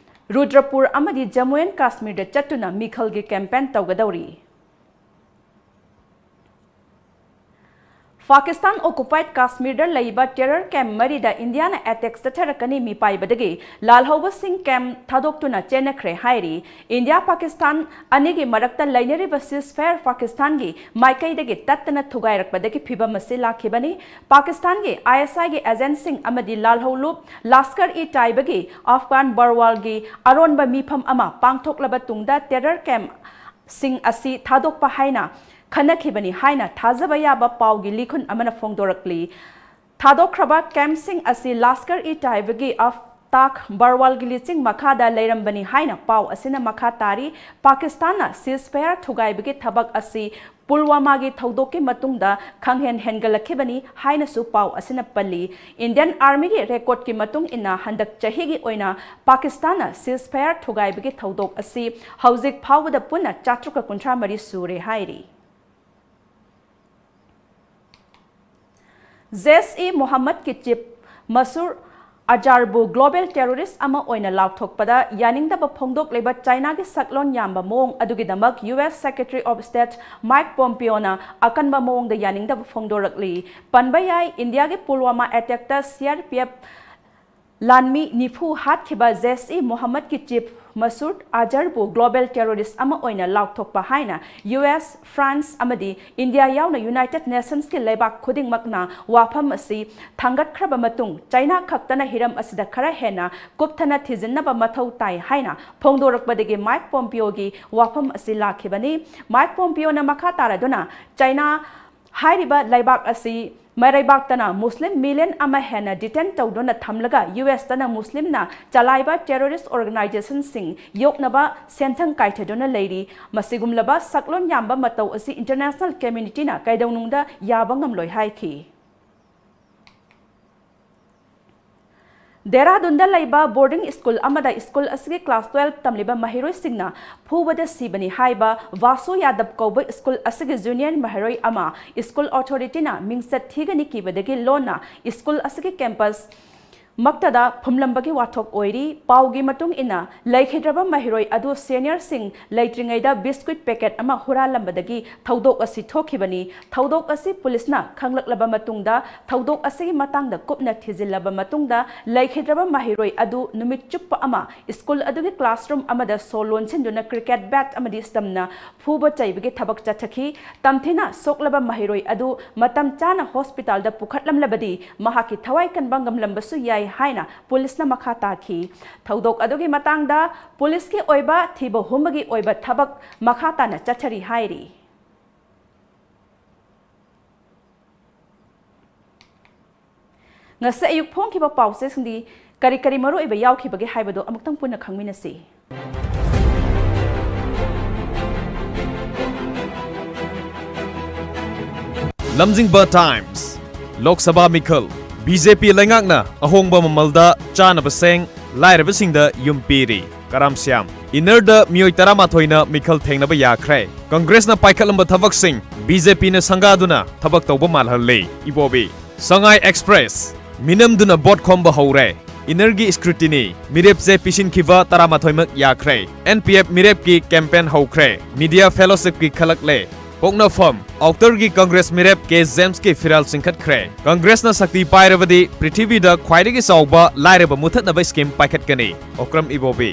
ꯔꯨꯗ꯭ꯔꯄꯨꯔ ꯑꯃꯗꯤ ꯖꯝꯃꯨ ꯑꯦꯟ ꯀꯥꯁꯃꯤꯔꯗ ꯆꯠꯇꯨꯅ ꯃꯤꯈꯜꯒꯤ ꯀꯦꯝꯄꯦꯟ ꯇꯧꯒꯗꯧꯔꯤ꯫ ꯄꯥꯀꯤꯁꯇꯥꯟ ꯑꯣꯀꯨꯄꯥꯏꯗ ꯀꯥꯁꯃꯤꯔꯗ ꯂꯩꯕ ꯇꯦꯔꯔ ꯀꯦꯝꯞ ꯃꯔꯤꯗ ꯏꯟꯗꯤꯌꯥꯅ ꯑꯦꯇꯦꯛ ꯆꯠꯊꯔꯛꯀꯅꯤ ꯃꯤꯄꯥꯏꯕꯗꯒꯤ ꯂꯥꯜꯍꯧꯕꯁꯤꯡ ꯀꯦꯝꯞ ꯊꯥꯗꯣꯛꯇꯨꯅ ꯆꯦꯟꯅꯈ꯭ꯔꯦ ꯍꯥꯏꯔꯤ꯫ ꯏꯟꯗꯤꯌꯥ ꯄꯥꯀꯤꯁꯇꯥꯟ ꯑꯅꯤꯒꯤ ꯃꯔꯛꯇ ꯂꯩꯅꯔꯤꯕ ꯁꯤꯖꯐꯥꯌꯔ ꯄꯥꯀꯤꯁꯇꯥꯟꯒꯤ ꯃꯥꯏꯀꯩꯗꯒꯤ ꯇꯠꯇꯅ ꯊꯨꯒꯥꯏꯔꯛꯄꯗꯒꯤ ꯐꯤꯚꯝ ꯑꯁꯤ ꯂꯥꯛꯈꯤꯕꯅꯤ꯫ ꯄꯥꯀꯤꯁꯇꯥꯟꯒꯤ ꯑꯥꯏ ꯑꯦꯁ ꯑꯥꯏꯒꯤ ꯑꯦꯖꯦꯟꯠꯁꯤꯡ ꯑꯃꯗꯤ ꯂꯥꯜꯍꯧꯂꯨꯞ ꯂꯥꯁꯀꯔ ꯏ ꯇꯥꯏꯕꯒꯤ ꯑꯐꯒꯥꯟ ꯕꯔꯋꯥꯜꯒꯤ ꯑꯔꯣꯟꯕ ꯃꯤꯐꯝ ꯑꯃ ꯄꯥꯡꯊꯣꯛꯂꯕ ꯇꯨꯡꯗ ꯇꯦꯔꯔ ꯀꯦꯝꯞ ꯁꯤꯡ ꯑꯁꯤ ꯊꯥꯗꯣꯛꯄ ꯍꯥꯏꯅ ꯈꯟꯅꯈꯤꯕꯅꯤ ꯍꯥꯏꯅ ꯊꯥꯖꯕ ꯌꯥꯕ ꯄꯥꯎꯒꯤ ꯂꯤꯈꯨꯟ ꯑꯃꯅ ꯐꯣꯡꯗꯣꯔꯛꯂꯤ꯫ ꯊꯥꯗꯣꯛꯈ꯭ꯔꯕ ꯀꯦꯝꯞꯁꯤꯡ ꯑꯁꯤ ꯂꯥꯁꯀꯔ ꯏ ꯇꯥꯏꯕꯒꯤ ꯑꯐ ꯇꯥꯛ ꯕꯔꯋꯥꯜꯒꯤ ꯂꯤꯆꯤꯡ ꯃꯈꯥꯗ ꯂꯩꯔꯝꯕꯅꯤ ꯍꯥꯏꯅ ꯄꯥꯎ ꯑꯁꯤꯅ ꯃꯈꯥ ꯇꯥꯔꯤ꯫ ꯄꯥꯀꯤꯁꯇꯥꯟꯅ ꯁꯤꯖꯐꯥꯌꯔ ꯊꯨꯒꯥꯏꯕꯒꯤ ꯊꯕꯛ ꯑꯁꯤ ꯄꯨꯜꯋꯥꯃꯥꯒꯤ ꯊꯧꯗꯣꯛꯀꯤ ꯃꯇꯨꯡꯗ ꯈꯪꯍꯦꯟ ꯍꯦꯟꯒꯠꯂꯛꯈꯤꯕꯅꯤ ꯍꯥꯏꯅꯁꯨ ꯄꯥꯎ ꯑꯁꯤꯅ ꯄꯜꯂꯤ꯫ ꯏꯟꯗꯤꯌꯟ ꯑꯥꯔꯃꯤꯒꯤ ꯔꯦꯀꯣꯔꯗꯀꯤ ꯃꯇꯨꯡ ꯏꯟꯅ ꯍꯟꯗꯛ ꯆꯍꯤꯒꯤ ꯑꯣꯏꯅ ꯄꯥꯀꯤꯁꯇꯥꯟꯅ ꯁꯤꯖꯐꯥꯌꯔ ꯊꯨꯒꯥꯏꯕꯒꯤ ꯊꯧꯗꯣꯛ ꯑꯁꯤ ꯍꯧꯖꯤꯛ ꯐꯥꯎꯕꯗ ꯄꯨꯟꯅ ꯆꯥꯇ꯭ꯔꯨꯛꯀ ꯀꯨꯟꯊ꯭ꯔꯥ ꯃꯔꯤ ꯁꯨꯔꯦ ꯍꯥꯏꯔꯤ꯫ ꯖꯦꯁ ꯏ ꯃꯨꯍꯝꯃꯗꯀꯤ ꯆꯤꯐ ꯃꯁꯨꯔ ꯑꯖꯥꯔꯕꯨ ꯒ꯭ꯂꯣꯕꯦꯜ ꯇꯦꯔꯣꯔꯤꯁ ꯑꯃ ꯑꯣꯏꯅ ꯂꯥꯎꯊꯣꯛꯄꯗ ꯌꯥꯅꯤꯡꯗꯕ ꯐꯣꯡꯗꯣꯛꯂꯤꯕ ꯆꯥꯏꯅꯥꯒꯤ ꯁꯛꯂꯣꯟ ꯌꯥꯝꯕ ꯃꯑꯣꯡ ꯑꯗꯨꯒꯤꯗꯃꯛ U S secretary of state Mike Pompeo ꯑꯀꯟꯕ ꯃꯑꯣꯡꯗ ꯌꯥꯅꯤꯡꯗꯕ ꯐꯣꯡꯗꯣꯔꯛꯂꯤ꯫ ꯄꯟꯕ ꯌꯥꯏ, ꯏꯟꯗꯤꯌꯥꯒꯤ ꯄꯨꯜꯋꯥꯃꯥ ꯑꯦꯇꯦꯛꯇ ꯁꯤ ꯑꯥꯔ ꯄꯤ ꯑꯦꯐ ꯂꯥꯟꯃꯤ ꯅꯤꯐꯨ ꯍꯥꯠꯈꯤꯕ ꯖꯦꯁ ꯏ ꯃꯨꯍꯝꯃꯗꯀꯤ ꯆꯤꯐ ꯃꯁꯨꯔ ꯑꯖꯥꯔꯕꯨ ꯒ꯭ꯂꯣꯕꯦꯜ ꯇꯦꯔꯣꯔꯤꯁ ꯑꯃ ꯑꯣꯏꯅ ꯂꯥꯎꯊꯣꯛꯄ ꯍꯥꯏꯅ ꯌꯨ ꯑꯦꯁ, ꯐ꯭ꯔꯥꯟꯁ ꯑꯃꯗꯤ ꯏꯟꯗꯤꯌꯥ ꯌꯥꯎꯅ ꯌꯨꯅꯥꯏꯇꯦꯗ ꯅꯦꯁꯟꯁꯀꯤ ꯂꯩꯕꯥꯛ ꯈꯨꯗꯤꯡꯃꯛꯅ ꯋꯥꯐꯝ ꯑꯁꯤ ꯊꯥꯡꯒꯠꯈ꯭ꯔꯕ ꯃꯇꯨꯡ, ꯆꯥꯏꯅꯥ ꯈꯛꯇꯅ ꯍꯤꯔꯝ ꯑꯁꯤꯗ ꯈꯔ ꯍꯦꯟꯅ ꯀꯨꯞꯊꯅ ꯊꯤꯖꯤꯟꯅꯕ ꯃꯊꯧ ꯇꯥꯏ ꯍꯥꯏꯅ ꯐꯣꯡꯗꯣꯔꯛꯄꯗꯒꯤ ꯃꯥꯏꯛ ꯄꯣꯝꯄꯤꯌꯣꯒꯤ ꯋꯥꯐꯝ ꯑꯁꯤ ꯂꯥꯛꯈꯤꯕꯅꯤ꯫ ꯃꯥꯏꯛ ꯄꯣꯝꯄꯤꯌꯣꯅ ꯃꯈꯥ ꯇꯥꯔꯗꯨꯅ, ꯆꯥꯏꯅꯥ ꯍꯥꯏꯔꯤꯕ ꯂꯩꯕꯥꯛ ꯑꯁꯤ ꯃꯔꯩꯕꯥꯛꯇꯅ ꯃꯨꯁꯂꯤꯝ ꯃꯤꯂꯤꯌꯟ ꯑꯃ ꯍꯦꯟꯅ ꯗꯤꯇꯦꯟ ꯇꯧꯗꯨꯅ ꯊꯝꯂꯒ ꯌꯨ ꯑꯦꯁꯇꯅ ꯃꯨꯁꯂꯤꯝꯅ ꯆꯂꯥꯏꯕ ꯇꯦꯔꯣꯔꯤꯁ ꯑꯣꯔꯒꯅꯥꯏꯖꯦꯁꯟꯁꯤꯡ ꯌꯣꯛꯅꯕ ꯁꯦꯟꯊꯪ ꯀꯥꯏꯊꯗꯨꯅ ꯂꯩꯔꯤ꯫ ꯃꯁꯤꯒꯨꯝꯂꯕ ꯁꯛꯂꯣꯟ ꯌꯥꯝꯕ ꯃꯇꯧ ꯑꯁꯤ ꯏꯟꯇꯔꯅꯦꯁꯅꯦꯜ ꯀꯝꯃ꯭ꯌꯨꯅꯤꯇꯤꯅ ꯀꯩꯗꯧꯅꯨꯡꯗ ꯌꯥꯕ ꯉꯝꯂꯣꯏ ꯍꯥꯏꯈꯤ꯫ ꯗꯦꯍꯔꯥꯗꯨꯟꯗ ꯂꯩꯕ ꯕꯣꯔꯗꯤꯡ ꯁ꯭ꯀꯨꯜ ꯑꯃꯗ ꯁ꯭ꯀꯨꯜ ꯑꯁꯤꯒꯤ ꯀ꯭ꯂꯥꯁ ꯇꯨꯋꯦꯜꯕ ꯇꯝꯂꯤꯕ ꯃꯍꯩꯔꯣꯏꯁꯤꯡꯅ ꯐꯨꯕꯗ ꯁꯤꯕꯅꯤ ꯍꯥꯏꯕ ꯚꯥꯁꯨ ꯌꯥꯗꯕ ꯀꯧꯕ ꯁ꯭ꯀꯨꯜ ꯑꯁꯤꯒꯤ ꯖꯨꯅꯤꯌꯔ ꯃꯍꯩꯔꯣꯏ ꯑꯃ ꯁ꯭ꯀꯨꯜ ꯑꯣꯊꯣꯔꯤꯇꯤꯅ ꯃꯤꯡꯆꯠ ꯊꯤꯒꯅꯤ ꯀꯤꯕꯗꯒꯤ ꯂꯣꯟꯅ ꯁ꯭ꯀꯨꯜ ꯑꯁꯤꯒꯤ ꯀꯦꯝꯄꯁ ꯃꯛꯇꯗ ꯐꯨꯝꯂꯝꯕꯒꯤ ꯋꯥꯊꯣꯛ ꯑꯣꯏꯔꯤ꯫ ꯄꯥꯎꯒꯤ ꯃꯇꯨꯡ ꯏꯟꯅ, ꯂꯩꯈꯤꯗ꯭ꯔꯕ ꯃꯍꯩꯔꯣꯏ ꯑꯗꯨ seniorꯁꯤꯡ ꯂꯩꯇ꯭ꯔꯤꯉꯩꯗ biscuit packet ꯑꯃ ꯍꯨꯔꯥꯜꯂꯝꯕꯗꯒꯤ ꯊꯧꯗꯣꯛ ꯑꯁꯤ ꯊꯣꯛꯈꯤꯕꯅꯤ꯫ ꯊꯧꯗꯣꯛ ꯑꯁꯤ ꯄꯨꯂꯤꯁꯅ ꯈꯪꯂꯛꯂꯕ ꯃꯇꯨꯡꯗ, ꯊꯧꯗꯣꯛ ꯑꯁꯤꯒꯤ ꯃꯇꯥꯡꯗ ꯀꯨꯞꯅ ꯊꯤꯖꯤꯜꯂꯕ ꯃꯇꯨꯡꯗ, ꯂꯩꯈꯤꯗ꯭ꯔꯕ ꯃꯍꯩꯔꯣꯏ ꯑꯗꯨ ꯅꯨꯃꯤꯠ ꯆꯨꯞꯄ ꯑꯃ ꯁ꯭ꯀꯨꯜ ꯑꯗꯨꯒꯤ classroom ꯑꯃꯗ ꯁꯣ ꯂꯣꯟꯁꯤꯟꯗꯨꯅ cricket bat ꯑꯃꯗꯤ stump ꯅ ꯐꯨꯕ ꯆꯩꯕꯒꯤ ꯊꯕꯛ ꯆꯠꯊꯈꯤ꯫ ꯇꯝꯊꯤꯅ ꯁꯣꯛꯂꯕ ꯃꯍꯩꯔꯣꯏ ꯑꯗꯨ ꯃꯇꯝ ꯆꯥꯅ hospital ꯗ ꯄꯨꯈꯠꯂꯝꯂꯕꯗꯤ ꯃꯍꯥꯛꯀꯤ ꯊꯋꯥꯏ ꯀꯟꯕ ꯉꯝꯂꯝꯕꯁꯨ ꯌꯥꯏ ꯍꯥꯏꯅ ꯄꯨꯂꯤꯁꯅ ꯃꯈꯥ ꯇꯥꯈꯤ꯫ ꯊꯧꯗꯣꯛ ꯑꯗꯨꯒꯤ ꯃꯇꯥꯡꯗ ꯄꯨꯂꯤꯁꯀꯤ ꯑꯣꯏꯕ ꯊꯤꯕ ꯍꯨꯝꯕꯒꯤ ꯑꯣꯏꯕ ꯊꯕꯛ ꯃꯈꯥ ꯇꯥꯅ ꯆꯠꯊꯔꯤ ꯍꯥꯏꯔꯤ꯫ ꯉꯁꯤ ꯑꯌꯨꯛ ꯐꯣꯡꯈꯤꯕ ꯄꯥꯎꯆꯦꯁꯤꯡꯗꯤ ꯀꯔꯤ ꯀꯔꯤ ꯃꯔꯨꯑꯣꯏꯕ ꯌꯥꯎꯈꯤꯕꯒꯦ ꯍꯥꯏꯕꯗꯨ ꯑꯃꯨꯛꯇꯪ ꯄꯨꯟꯅ ꯈꯪꯃꯤꯟꯅꯁꯤ꯫ ꯂꯝꯖꯤꯡꯕ Times꯫ ꯂꯣꯛ ꯁꯚꯥ ꯃꯤꯈꯜ꯫ ꯕꯤ ꯖꯦ ꯄꯤ ꯂꯩꯉꯥꯛꯅ ꯑꯍꯣꯡꯕ ꯃꯃꯜꯗ ꯆꯥꯅꯕ ꯁꯦꯡ, ꯂꯥꯏꯔꯕꯁꯤꯡꯗ ꯌꯨꯝ ꯄꯤꯔꯤ꯫ ꯀꯔꯥꯝ ꯁ꯭ꯌꯥꯝ꯫ Inner ꯗ ꯃꯤꯑꯣꯏ ꯇꯔꯥꯃꯥꯊꯣꯏꯅ ꯃꯤꯈꯜ ꯊꯦꯡꯅꯕ ꯌꯥꯈ꯭ꯔꯦ꯫ ꯀꯪꯒ꯭ꯔꯦꯁꯅ ꯄꯥꯏꯈꯠꯂꯝꯕ ꯊꯕꯛꯁꯤꯡ ꯕꯤ ꯖꯦ ꯄꯤꯅ ꯁꯪꯒꯥꯗꯨꯅ ꯊꯕꯛ ꯇꯧꯕ ꯃꯥꯜꯍꯜꯂꯤ꯫ ꯏꯕꯣꯕꯤ꯫ ꯁꯉꯥꯏ Express꯫ ꯃꯤꯅꯝꯗꯨꯅ ꯚꯣꯠ ꯈꯣꯝꯕ ꯍꯧꯔꯦ꯫ Inner ꯒꯤ scrutiny꯫ ꯃꯤꯔꯦꯞ ꯆꯦ ꯄꯤꯁꯤꯟꯈꯤꯕ ꯇꯔꯥꯃꯥꯊꯣꯏꯃꯛ ꯌꯥꯈ꯭ꯔꯦ꯫ ꯑꯦꯟ ꯄꯤ ꯑꯦꯐ ꯃꯤꯔꯦꯞꯀꯤ campaign ꯍꯧꯈ꯭ꯔꯦ꯫ Media fellowship ꯀꯤ ꯈꯜꯂꯛꯂꯦ꯫ ꯄꯣꯛꯅꯐꯝ꯫ Outer ꯒꯤ ꯀꯪꯒ꯭ꯔꯦꯁ ꯃꯤꯔꯦꯞ ꯀꯦ ꯖꯦꯝꯁꯀꯤ ꯐꯤꯔꯥꯜ ꯆꯤꯡꯈꯠꯈ꯭ꯔꯦ꯫ ꯀꯪꯒ꯭ꯔꯦꯁꯅ ꯁꯛꯇꯤ ꯄꯥꯏꯔꯕꯗꯤ ꯄ꯭ꯔꯤꯊꯤꯕꯤꯗ ꯈ꯭ꯋꯥꯏꯗꯒꯤ ꯆꯥꯎꯕ ꯂꯥꯏꯔꯕ ꯃꯨꯊꯠꯅꯕ scheme ꯄꯥꯏꯈꯠꯀꯅꯤ꯫ Okram Ibobi.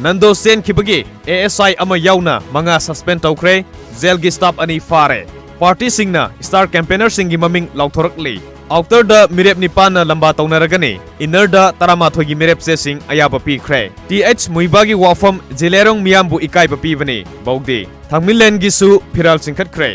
Nando ꯆꯦꯟꯈꯤꯕꯒꯤ A S ꯑꯥꯏ ꯑꯃ ꯌꯥꯎꯅ ꯃꯉꯥ suspend ꯇꯧꯈ꯭ꯔꯦ꯫ ꯖꯦꯜꯒꯤ staff ꯑꯅꯤ ꯐꯥꯔꯦ꯫ ꯄꯥꯔꯇꯤꯁꯤꯡꯅ star campaigner ꯁꯤꯡꯒꯤ ꯃꯃꯤꯡ ꯂꯥꯎꯊꯣꯔꯛꯂꯤ꯫ Outer ꯗ ꯃꯤꯔꯦꯞ ꯅꯤꯄꯥꯟꯅ ꯂꯝꯕꯥ ꯇꯧꯅꯔꯒꯅꯤ꯫ Inner ꯗ ꯇꯔꯥꯃꯥꯊꯣꯏꯒꯤ ꯃꯤꯔꯦꯞ ꯆꯦꯁꯤꯡ ꯑꯌꯥꯕ ꯄꯤꯈ꯭ꯔꯦ꯫ ꯇꯤ ꯑꯩꯆ ꯃꯨꯏꯕꯥꯒꯤ ꯋꯥꯐꯝ ꯖꯤꯂꯦꯔꯣꯡ ꯃꯤꯌꯥꯝꯕꯨ ꯏꯀꯥꯏꯕ ꯄꯤꯕꯅꯤ꯫ ꯕꯧꯗꯤ꯫ ꯊꯥꯡꯃꯩꯕꯟꯒꯤꯁꯨ ꯐꯤꯔꯥꯜ ꯆꯤꯡꯈꯠꯈ꯭ꯔꯦ꯫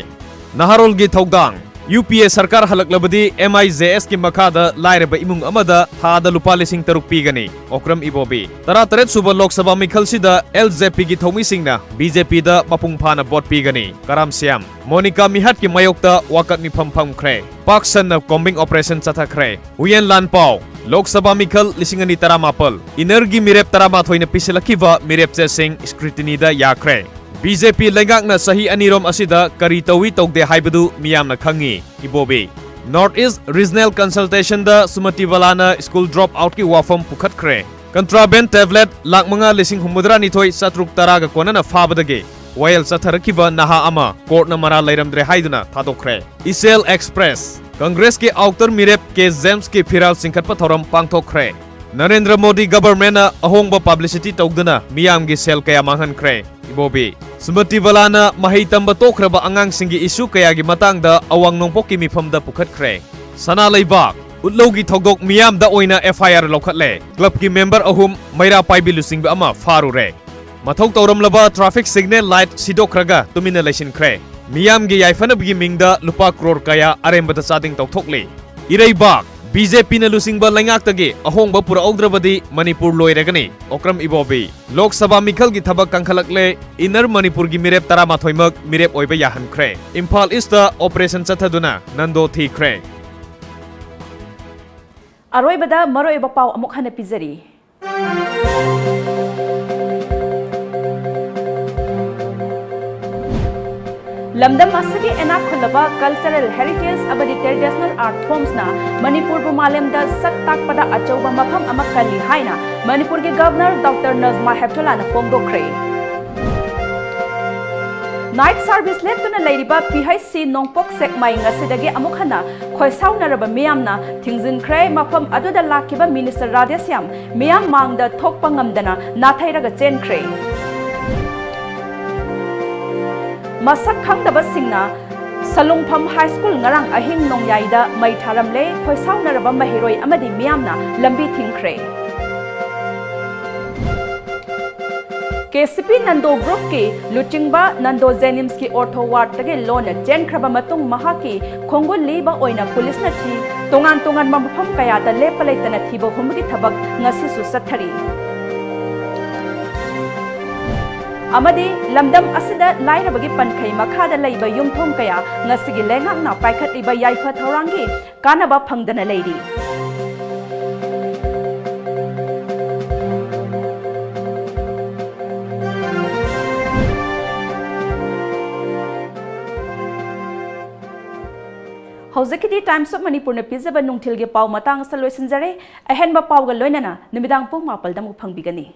ꯅꯍꯥꯔꯣꯜꯒꯤ ꯊꯧꯗꯥꯡ꯫ ꯌꯨ ꯄꯤ ꯑꯦ ꯁꯔꯀꯥꯔ ꯍꯜꯂꯛꯂꯕꯗꯤ ꯑꯦꯝ ꯑꯥꯏ ꯖꯦ ꯑꯦꯁ ꯀꯤ ꯃꯈꯥꯗ ꯂꯥꯏꯔꯕ ꯏꯃꯨꯡ ꯑꯃꯗ ꯊꯥꯗ ꯂꯨꯄꯥ ꯂꯤꯁꯤꯡ ꯇꯔꯨꯛ ꯄꯤꯒꯅꯤ꯫ ꯑꯣꯀ꯭ꯔꯝ ꯏꯕꯣꯕꯤ꯫ ꯇꯔꯥꯇꯔꯦꯠ ꯁꯨꯕ ꯂꯣꯛ ꯁꯚꯥ ꯃꯤꯈꯜꯁꯤꯗ ꯑꯦꯜ ꯖꯦ ꯄꯤ ꯒꯤ ꯊꯧꯃꯤꯁꯤꯡꯅ ꯕꯤ ꯖꯦ ꯄꯤ ꯗ ꯃꯄꯨꯡ ꯐꯥꯅ ꯚꯣꯠ ꯄꯤꯒꯅꯤ꯫ ꯀꯔꯥꯝ ꯁ꯭ꯌꯥꯝ꯫ ꯃꯣꯅꯤꯀꯥ ꯃꯤꯍꯥꯠꯀꯤ ꯃꯥꯌꯣꯛꯇ ꯋꯥꯀꯠ ꯃꯤꯐꯝ ꯐꯝꯈ꯭ꯔꯦ꯫ ꯄꯥꯛ ꯁꯟꯅ combing operation ꯆꯠꯊꯈ꯭ꯔꯦ꯫ ꯍꯨꯌꯦꯟ ꯂꯥꯟꯄꯥꯎ꯫ ꯂꯣꯛ ꯁꯚꯥ ꯃꯤꯈꯜ ꯂꯤꯁꯤꯡ ꯑꯅꯤ ꯇꯔꯥꯃꯥꯄꯜ꯫ Inner ꯒꯤ ꯃꯤꯔꯦꯞ ꯇꯔꯥꯃꯥꯊꯣꯏꯅ ꯄꯤꯁꯤꯜꯂꯛꯈꯤꯕ ꯃꯤꯔꯦꯞ ꯆꯦꯁꯤꯡ scrutiny ꯗ ꯌꯥꯈ꯭ꯔꯦ꯫ ꯕꯤ ꯖꯦ ꯄꯤ ꯂꯩꯉꯥꯛꯅ ꯆꯍꯤ ꯑꯅꯤꯔꯣꯝ ꯑꯁꯤꯗ ꯀꯔꯤ ꯇꯧꯏ ꯇꯧꯗꯦ ꯍꯥꯏꯕꯗꯨ ꯃꯤꯌꯥꯝꯅ ꯈꯪꯉꯤ꯫ ꯏꯕꯣꯕꯤ꯫ North East Regional Consultationꯗ ꯁꯨꯃꯇꯤ ꯕꯂꯥꯅ school drop outꯀꯤ ꯋꯥꯐꯝ ꯄꯨꯈꯠꯈ꯭ꯔꯦ꯫ Contraband tablet ꯂꯥꯈ ꯃꯉꯥ ꯂꯤꯁꯤꯡ ꯍꯨꯝꯐꯨꯇꯔꯥꯅꯤꯊꯣꯏ ꯆꯥꯇ꯭ꯔꯨꯛ ꯇꯔꯥꯒ ꯀꯣꯟꯅꯅ ꯐꯥꯕꯗꯒꯤ ꯋꯥꯌꯦꯜ ꯆꯠꯊꯔꯛꯈꯤꯕ ꯅꯍꯥ ꯑꯃ courtꯅ ꯃꯔꯥꯜ ꯂꯩꯔꯝꯗ꯭ꯔꯦ ꯍꯥꯏꯗꯨꯅ ꯊꯥꯗꯣꯛꯈ꯭ꯔꯦ꯫ ꯏꯆꯦꯜ Express, Congressꯀꯤ outer ꯃꯤꯔꯦꯞ ꯀꯦ ꯖꯦꯝꯁꯀꯤ ꯐꯤꯔꯥꯜ ꯆꯤꯡꯈꯠꯄ ꯊꯧꯔꯝ ꯄꯥꯡꯊꯣꯛꯈ꯭ꯔꯦ꯫ ꯅꯔꯦꯟꯗ꯭ꯔ ꯃꯣꯗꯤ governmentꯅ ꯑꯍꯣꯡꯕ publicity ꯇꯧꯗꯨꯅ ꯃꯤꯌꯥꯝꯒꯤ ꯁꯦꯜ ꯀꯌꯥ ꯃꯥꯡꯍꯟꯈ꯭ꯔꯦ꯫ ꯏꯕꯣꯕꯤ꯫ ꯁꯨꯃꯇꯤ ꯕꯂꯥꯅ ꯃꯍꯩ ꯇꯝꯕ ꯇꯣꯛꯈ꯭ꯔꯕ ꯑꯉꯥꯡꯁꯤꯡꯒꯤ issue ꯀꯌꯥꯒꯤ ꯃꯇꯥꯡꯗ ꯑꯋꯥꯡ ꯅꯣꯡꯄꯣꯛꯀꯤ ꯃꯤꯐꯝꯗ ꯄꯨꯈꯠꯈ꯭ꯔꯦ꯫ ꯁꯅꯥ ꯂꯩꯕꯥꯛ꯫ ꯎꯠꯂꯧꯒꯤ ꯊꯧꯗꯣꯛ ꯃꯤꯌꯥꯝꯗ ꯑꯣꯏꯅ F I R ꯂꯧꯈꯠꯂꯦ꯫ Clubꯀꯤ member ꯑꯍꯨꯝ, ꯃꯩꯔꯥ ꯄꯥꯏꯕꯤ ꯂꯨꯆꯤꯡꯕ ꯑꯃ ꯐꯥꯔꯨꯔꯦ꯫ ꯃꯊꯧ ꯇꯧꯔꯝꯂꯕ traffic signal light ꯁꯤꯗꯣꯛꯈ꯭ꯔꯒ ꯇꯨꯃꯤꯟꯅ ꯂꯩꯁꯤꯟꯈ꯭ꯔꯦ꯫ ꯃꯤꯌꯥꯝꯒꯤ ꯌꯥꯏꯐꯅꯕꯒꯤ ꯃꯤꯡꯗ ꯂꯨꯄꯥ ꯀ꯭ꯔꯣꯔ ꯀꯌꯥ ꯑꯔꯦꯝꯕꯗ ꯆꯥꯗꯤꯡ ꯇꯧꯊꯣꯛꯂꯤ꯫ ꯏꯔꯩꯕꯥꯛ꯫ B J Pꯅ ꯂꯨꯆꯤꯡꯕ ꯂꯩꯉꯥꯛꯇꯒꯤ ꯑꯍꯣꯡꯕ ꯄꯨꯔꯛꯍꯧꯗ꯭ꯔꯕꯗꯤ ꯃꯅꯤꯄꯨꯔ ꯂꯣꯏꯔꯒꯅꯤ꯫ ꯑꯣꯀ꯭ꯔꯝ ꯏꯕꯣꯕꯤ꯫ ꯂꯣꯛ ꯁꯚꯥ ꯃꯤꯈꯜꯒꯤ ꯊꯕꯛ ꯀꯟꯈꯠꯂꯛꯂꯦ꯫ Inner ꯃꯅꯤꯄꯨꯔꯒꯤ ꯃꯤꯔꯦꯞ ꯇꯔꯥꯃꯥꯊꯣꯏꯃꯛ ꯃꯤꯔꯦꯞ ꯑꯣꯏꯕ ꯌꯥꯍꯟꯈ꯭ꯔꯦ꯫ ꯏꯝꯐꯥꯜ Eastꯇ operation ꯆꯠꯊꯗꯨꯅ ꯅꯟꯗꯣ ꯊꯤꯈ꯭ꯔꯦ꯫ ꯑꯔꯣꯏꯕꯗ ꯃꯔꯨꯑꯣꯏꯕ ꯄꯥꯎ ꯑꯃꯨꯛ ꯍꯟꯅ ꯄꯤꯖꯔꯤ꯫ ꯂꯝꯗꯝ ꯑꯁꯤꯒꯤ ꯏꯅꯥꯛ ꯈꯨꯜꯂꯕ cultural heritage ꯑꯃꯗꯤ traditional art forms ꯅ ꯃꯅꯤꯄꯨꯔꯕꯨ ꯃꯥꯂꯦꯝꯗ ꯁꯛ ꯇꯥꯛꯄꯗ ꯑꯆꯧꯕ ꯃꯐꯝ ꯑꯃ ꯀꯜꯂꯤ ꯍꯥꯏꯅ ꯃꯅꯤꯄꯨꯔꯒꯤ Governor Doctor Najma ꯍꯦꯞꯇꯨꯂꯥꯅ ꯐꯣꯡꯗꯣꯛꯈ꯭ꯔꯦ꯫ Night service ꯂꯦꯞꯇꯨꯅ ꯂꯩꯔꯤꯕ P H C ꯅꯣꯡꯄꯣꯛ ꯁꯦꯛꯃꯥꯏ ꯉꯁꯤꯗꯒꯤ ꯑꯃꯨꯛ ꯍꯟꯅ ꯈꯣꯏꯁꯥꯎꯅꯔꯕ ꯃꯤꯌꯥꯝꯅ ꯊꯤꯡꯖꯤꯟꯈ꯭ꯔꯦ꯫ ꯃꯐꯝ ꯑꯗꯨꯗ ꯂꯥꯛꯈꯤꯕ Minister ꯔꯥꯙꯦꯁ꯭ꯌꯥꯝ ꯃꯤꯌꯥꯝ ꯃꯥꯡꯗ ꯊꯣꯛꯄ ꯉꯝꯗꯅ ꯅꯥꯊꯩꯔꯒ ꯆꯦꯟꯈ꯭ꯔꯦ꯫ ꯃꯁꯛ ꯈꯪꯗꯕꯁꯤꯡꯅ ꯁꯂꯨꯡꯐꯝ High School ꯉꯔꯥꯡ ꯑꯍꯤꯡ ꯅꯣꯡꯌꯥꯏꯗ ꯃꯩ ꯊꯥꯔꯝꯂꯦ꯫ ꯈꯣꯏꯁꯥꯎꯅꯔꯕ ꯃꯍꯩꯔꯣꯏ ꯑꯃꯗꯤ ꯃꯤꯌꯥꯝꯅ ꯂꯝꯕꯤ ꯊꯤꯡꯈ꯭ꯔꯦ꯫ K C P Nando Groupꯀꯤ ꯂꯨꯆꯤꯡꯕ ꯅꯟꯗꯣ JNIMSꯀꯤ ortho wardꯇꯒꯤ ꯂꯣꯟꯅ ꯆꯦꯟꯈ꯭ꯔꯕ ꯃꯇꯨꯡ ꯃꯍꯥꯛꯀꯤ ꯈꯣꯡꯒꯨꯜ ꯂꯤꯕ ꯑꯣꯏꯅ ꯄꯨꯂꯤꯁꯅ ꯊꯤ꯫ ꯇꯣꯉꯥꯟ ꯇꯣꯉꯥꯟꯕ ꯃꯐꯝ ꯀꯌꯥꯗ ꯂꯦꯞꯄ ꯂꯩꯇꯅ ꯊꯤꯕ ꯍꯨꯝꯕꯒꯤ ꯊꯕꯛ ꯉꯁꯤꯁꯨ ꯆꯠꯊꯔꯤ꯫ ꯑꯃꯗꯤ ꯂꯝꯗꯝ ꯑꯁꯤꯗ ꯂꯥꯏꯔꯕꯒꯤ ꯄꯟꯈꯩ ꯃꯈꯥꯗ ꯂꯩꯕ ꯌꯨꯝꯊꯣꯡ ꯀꯌꯥ ꯉꯁꯤꯒꯤ ꯂꯩꯉꯥꯛꯅ ꯄꯥꯏꯈꯠꯂꯤꯕ ꯌꯥꯏꯐ ꯊꯧꯔꯥꯡꯒꯤ ꯀꯥꯟꯅꯕ ꯐꯪꯗꯅ ꯂꯩꯔꯤ꯫ ꯍꯧꯖꯤꯛꯀꯤꯗꯤ Times of Manipurꯅ ꯄꯤꯖꯕ ꯅꯨꯡꯊꯤꯜꯒꯤ ꯄꯥꯎ ꯃꯇꯥꯡ ꯑꯁꯤꯗ ꯂꯣꯏꯁꯤꯟꯖꯔꯦ꯫ ꯑꯍꯦꯟꯕ ꯄꯥꯎꯒ ꯂꯣꯏꯅꯅ ꯅꯨꯃꯤꯗꯥꯡ ꯄꯨꯡ ꯃꯥꯄꯜꯗ ꯑꯃꯨꯛ ꯐꯪꯕꯤꯒꯅꯤ꯫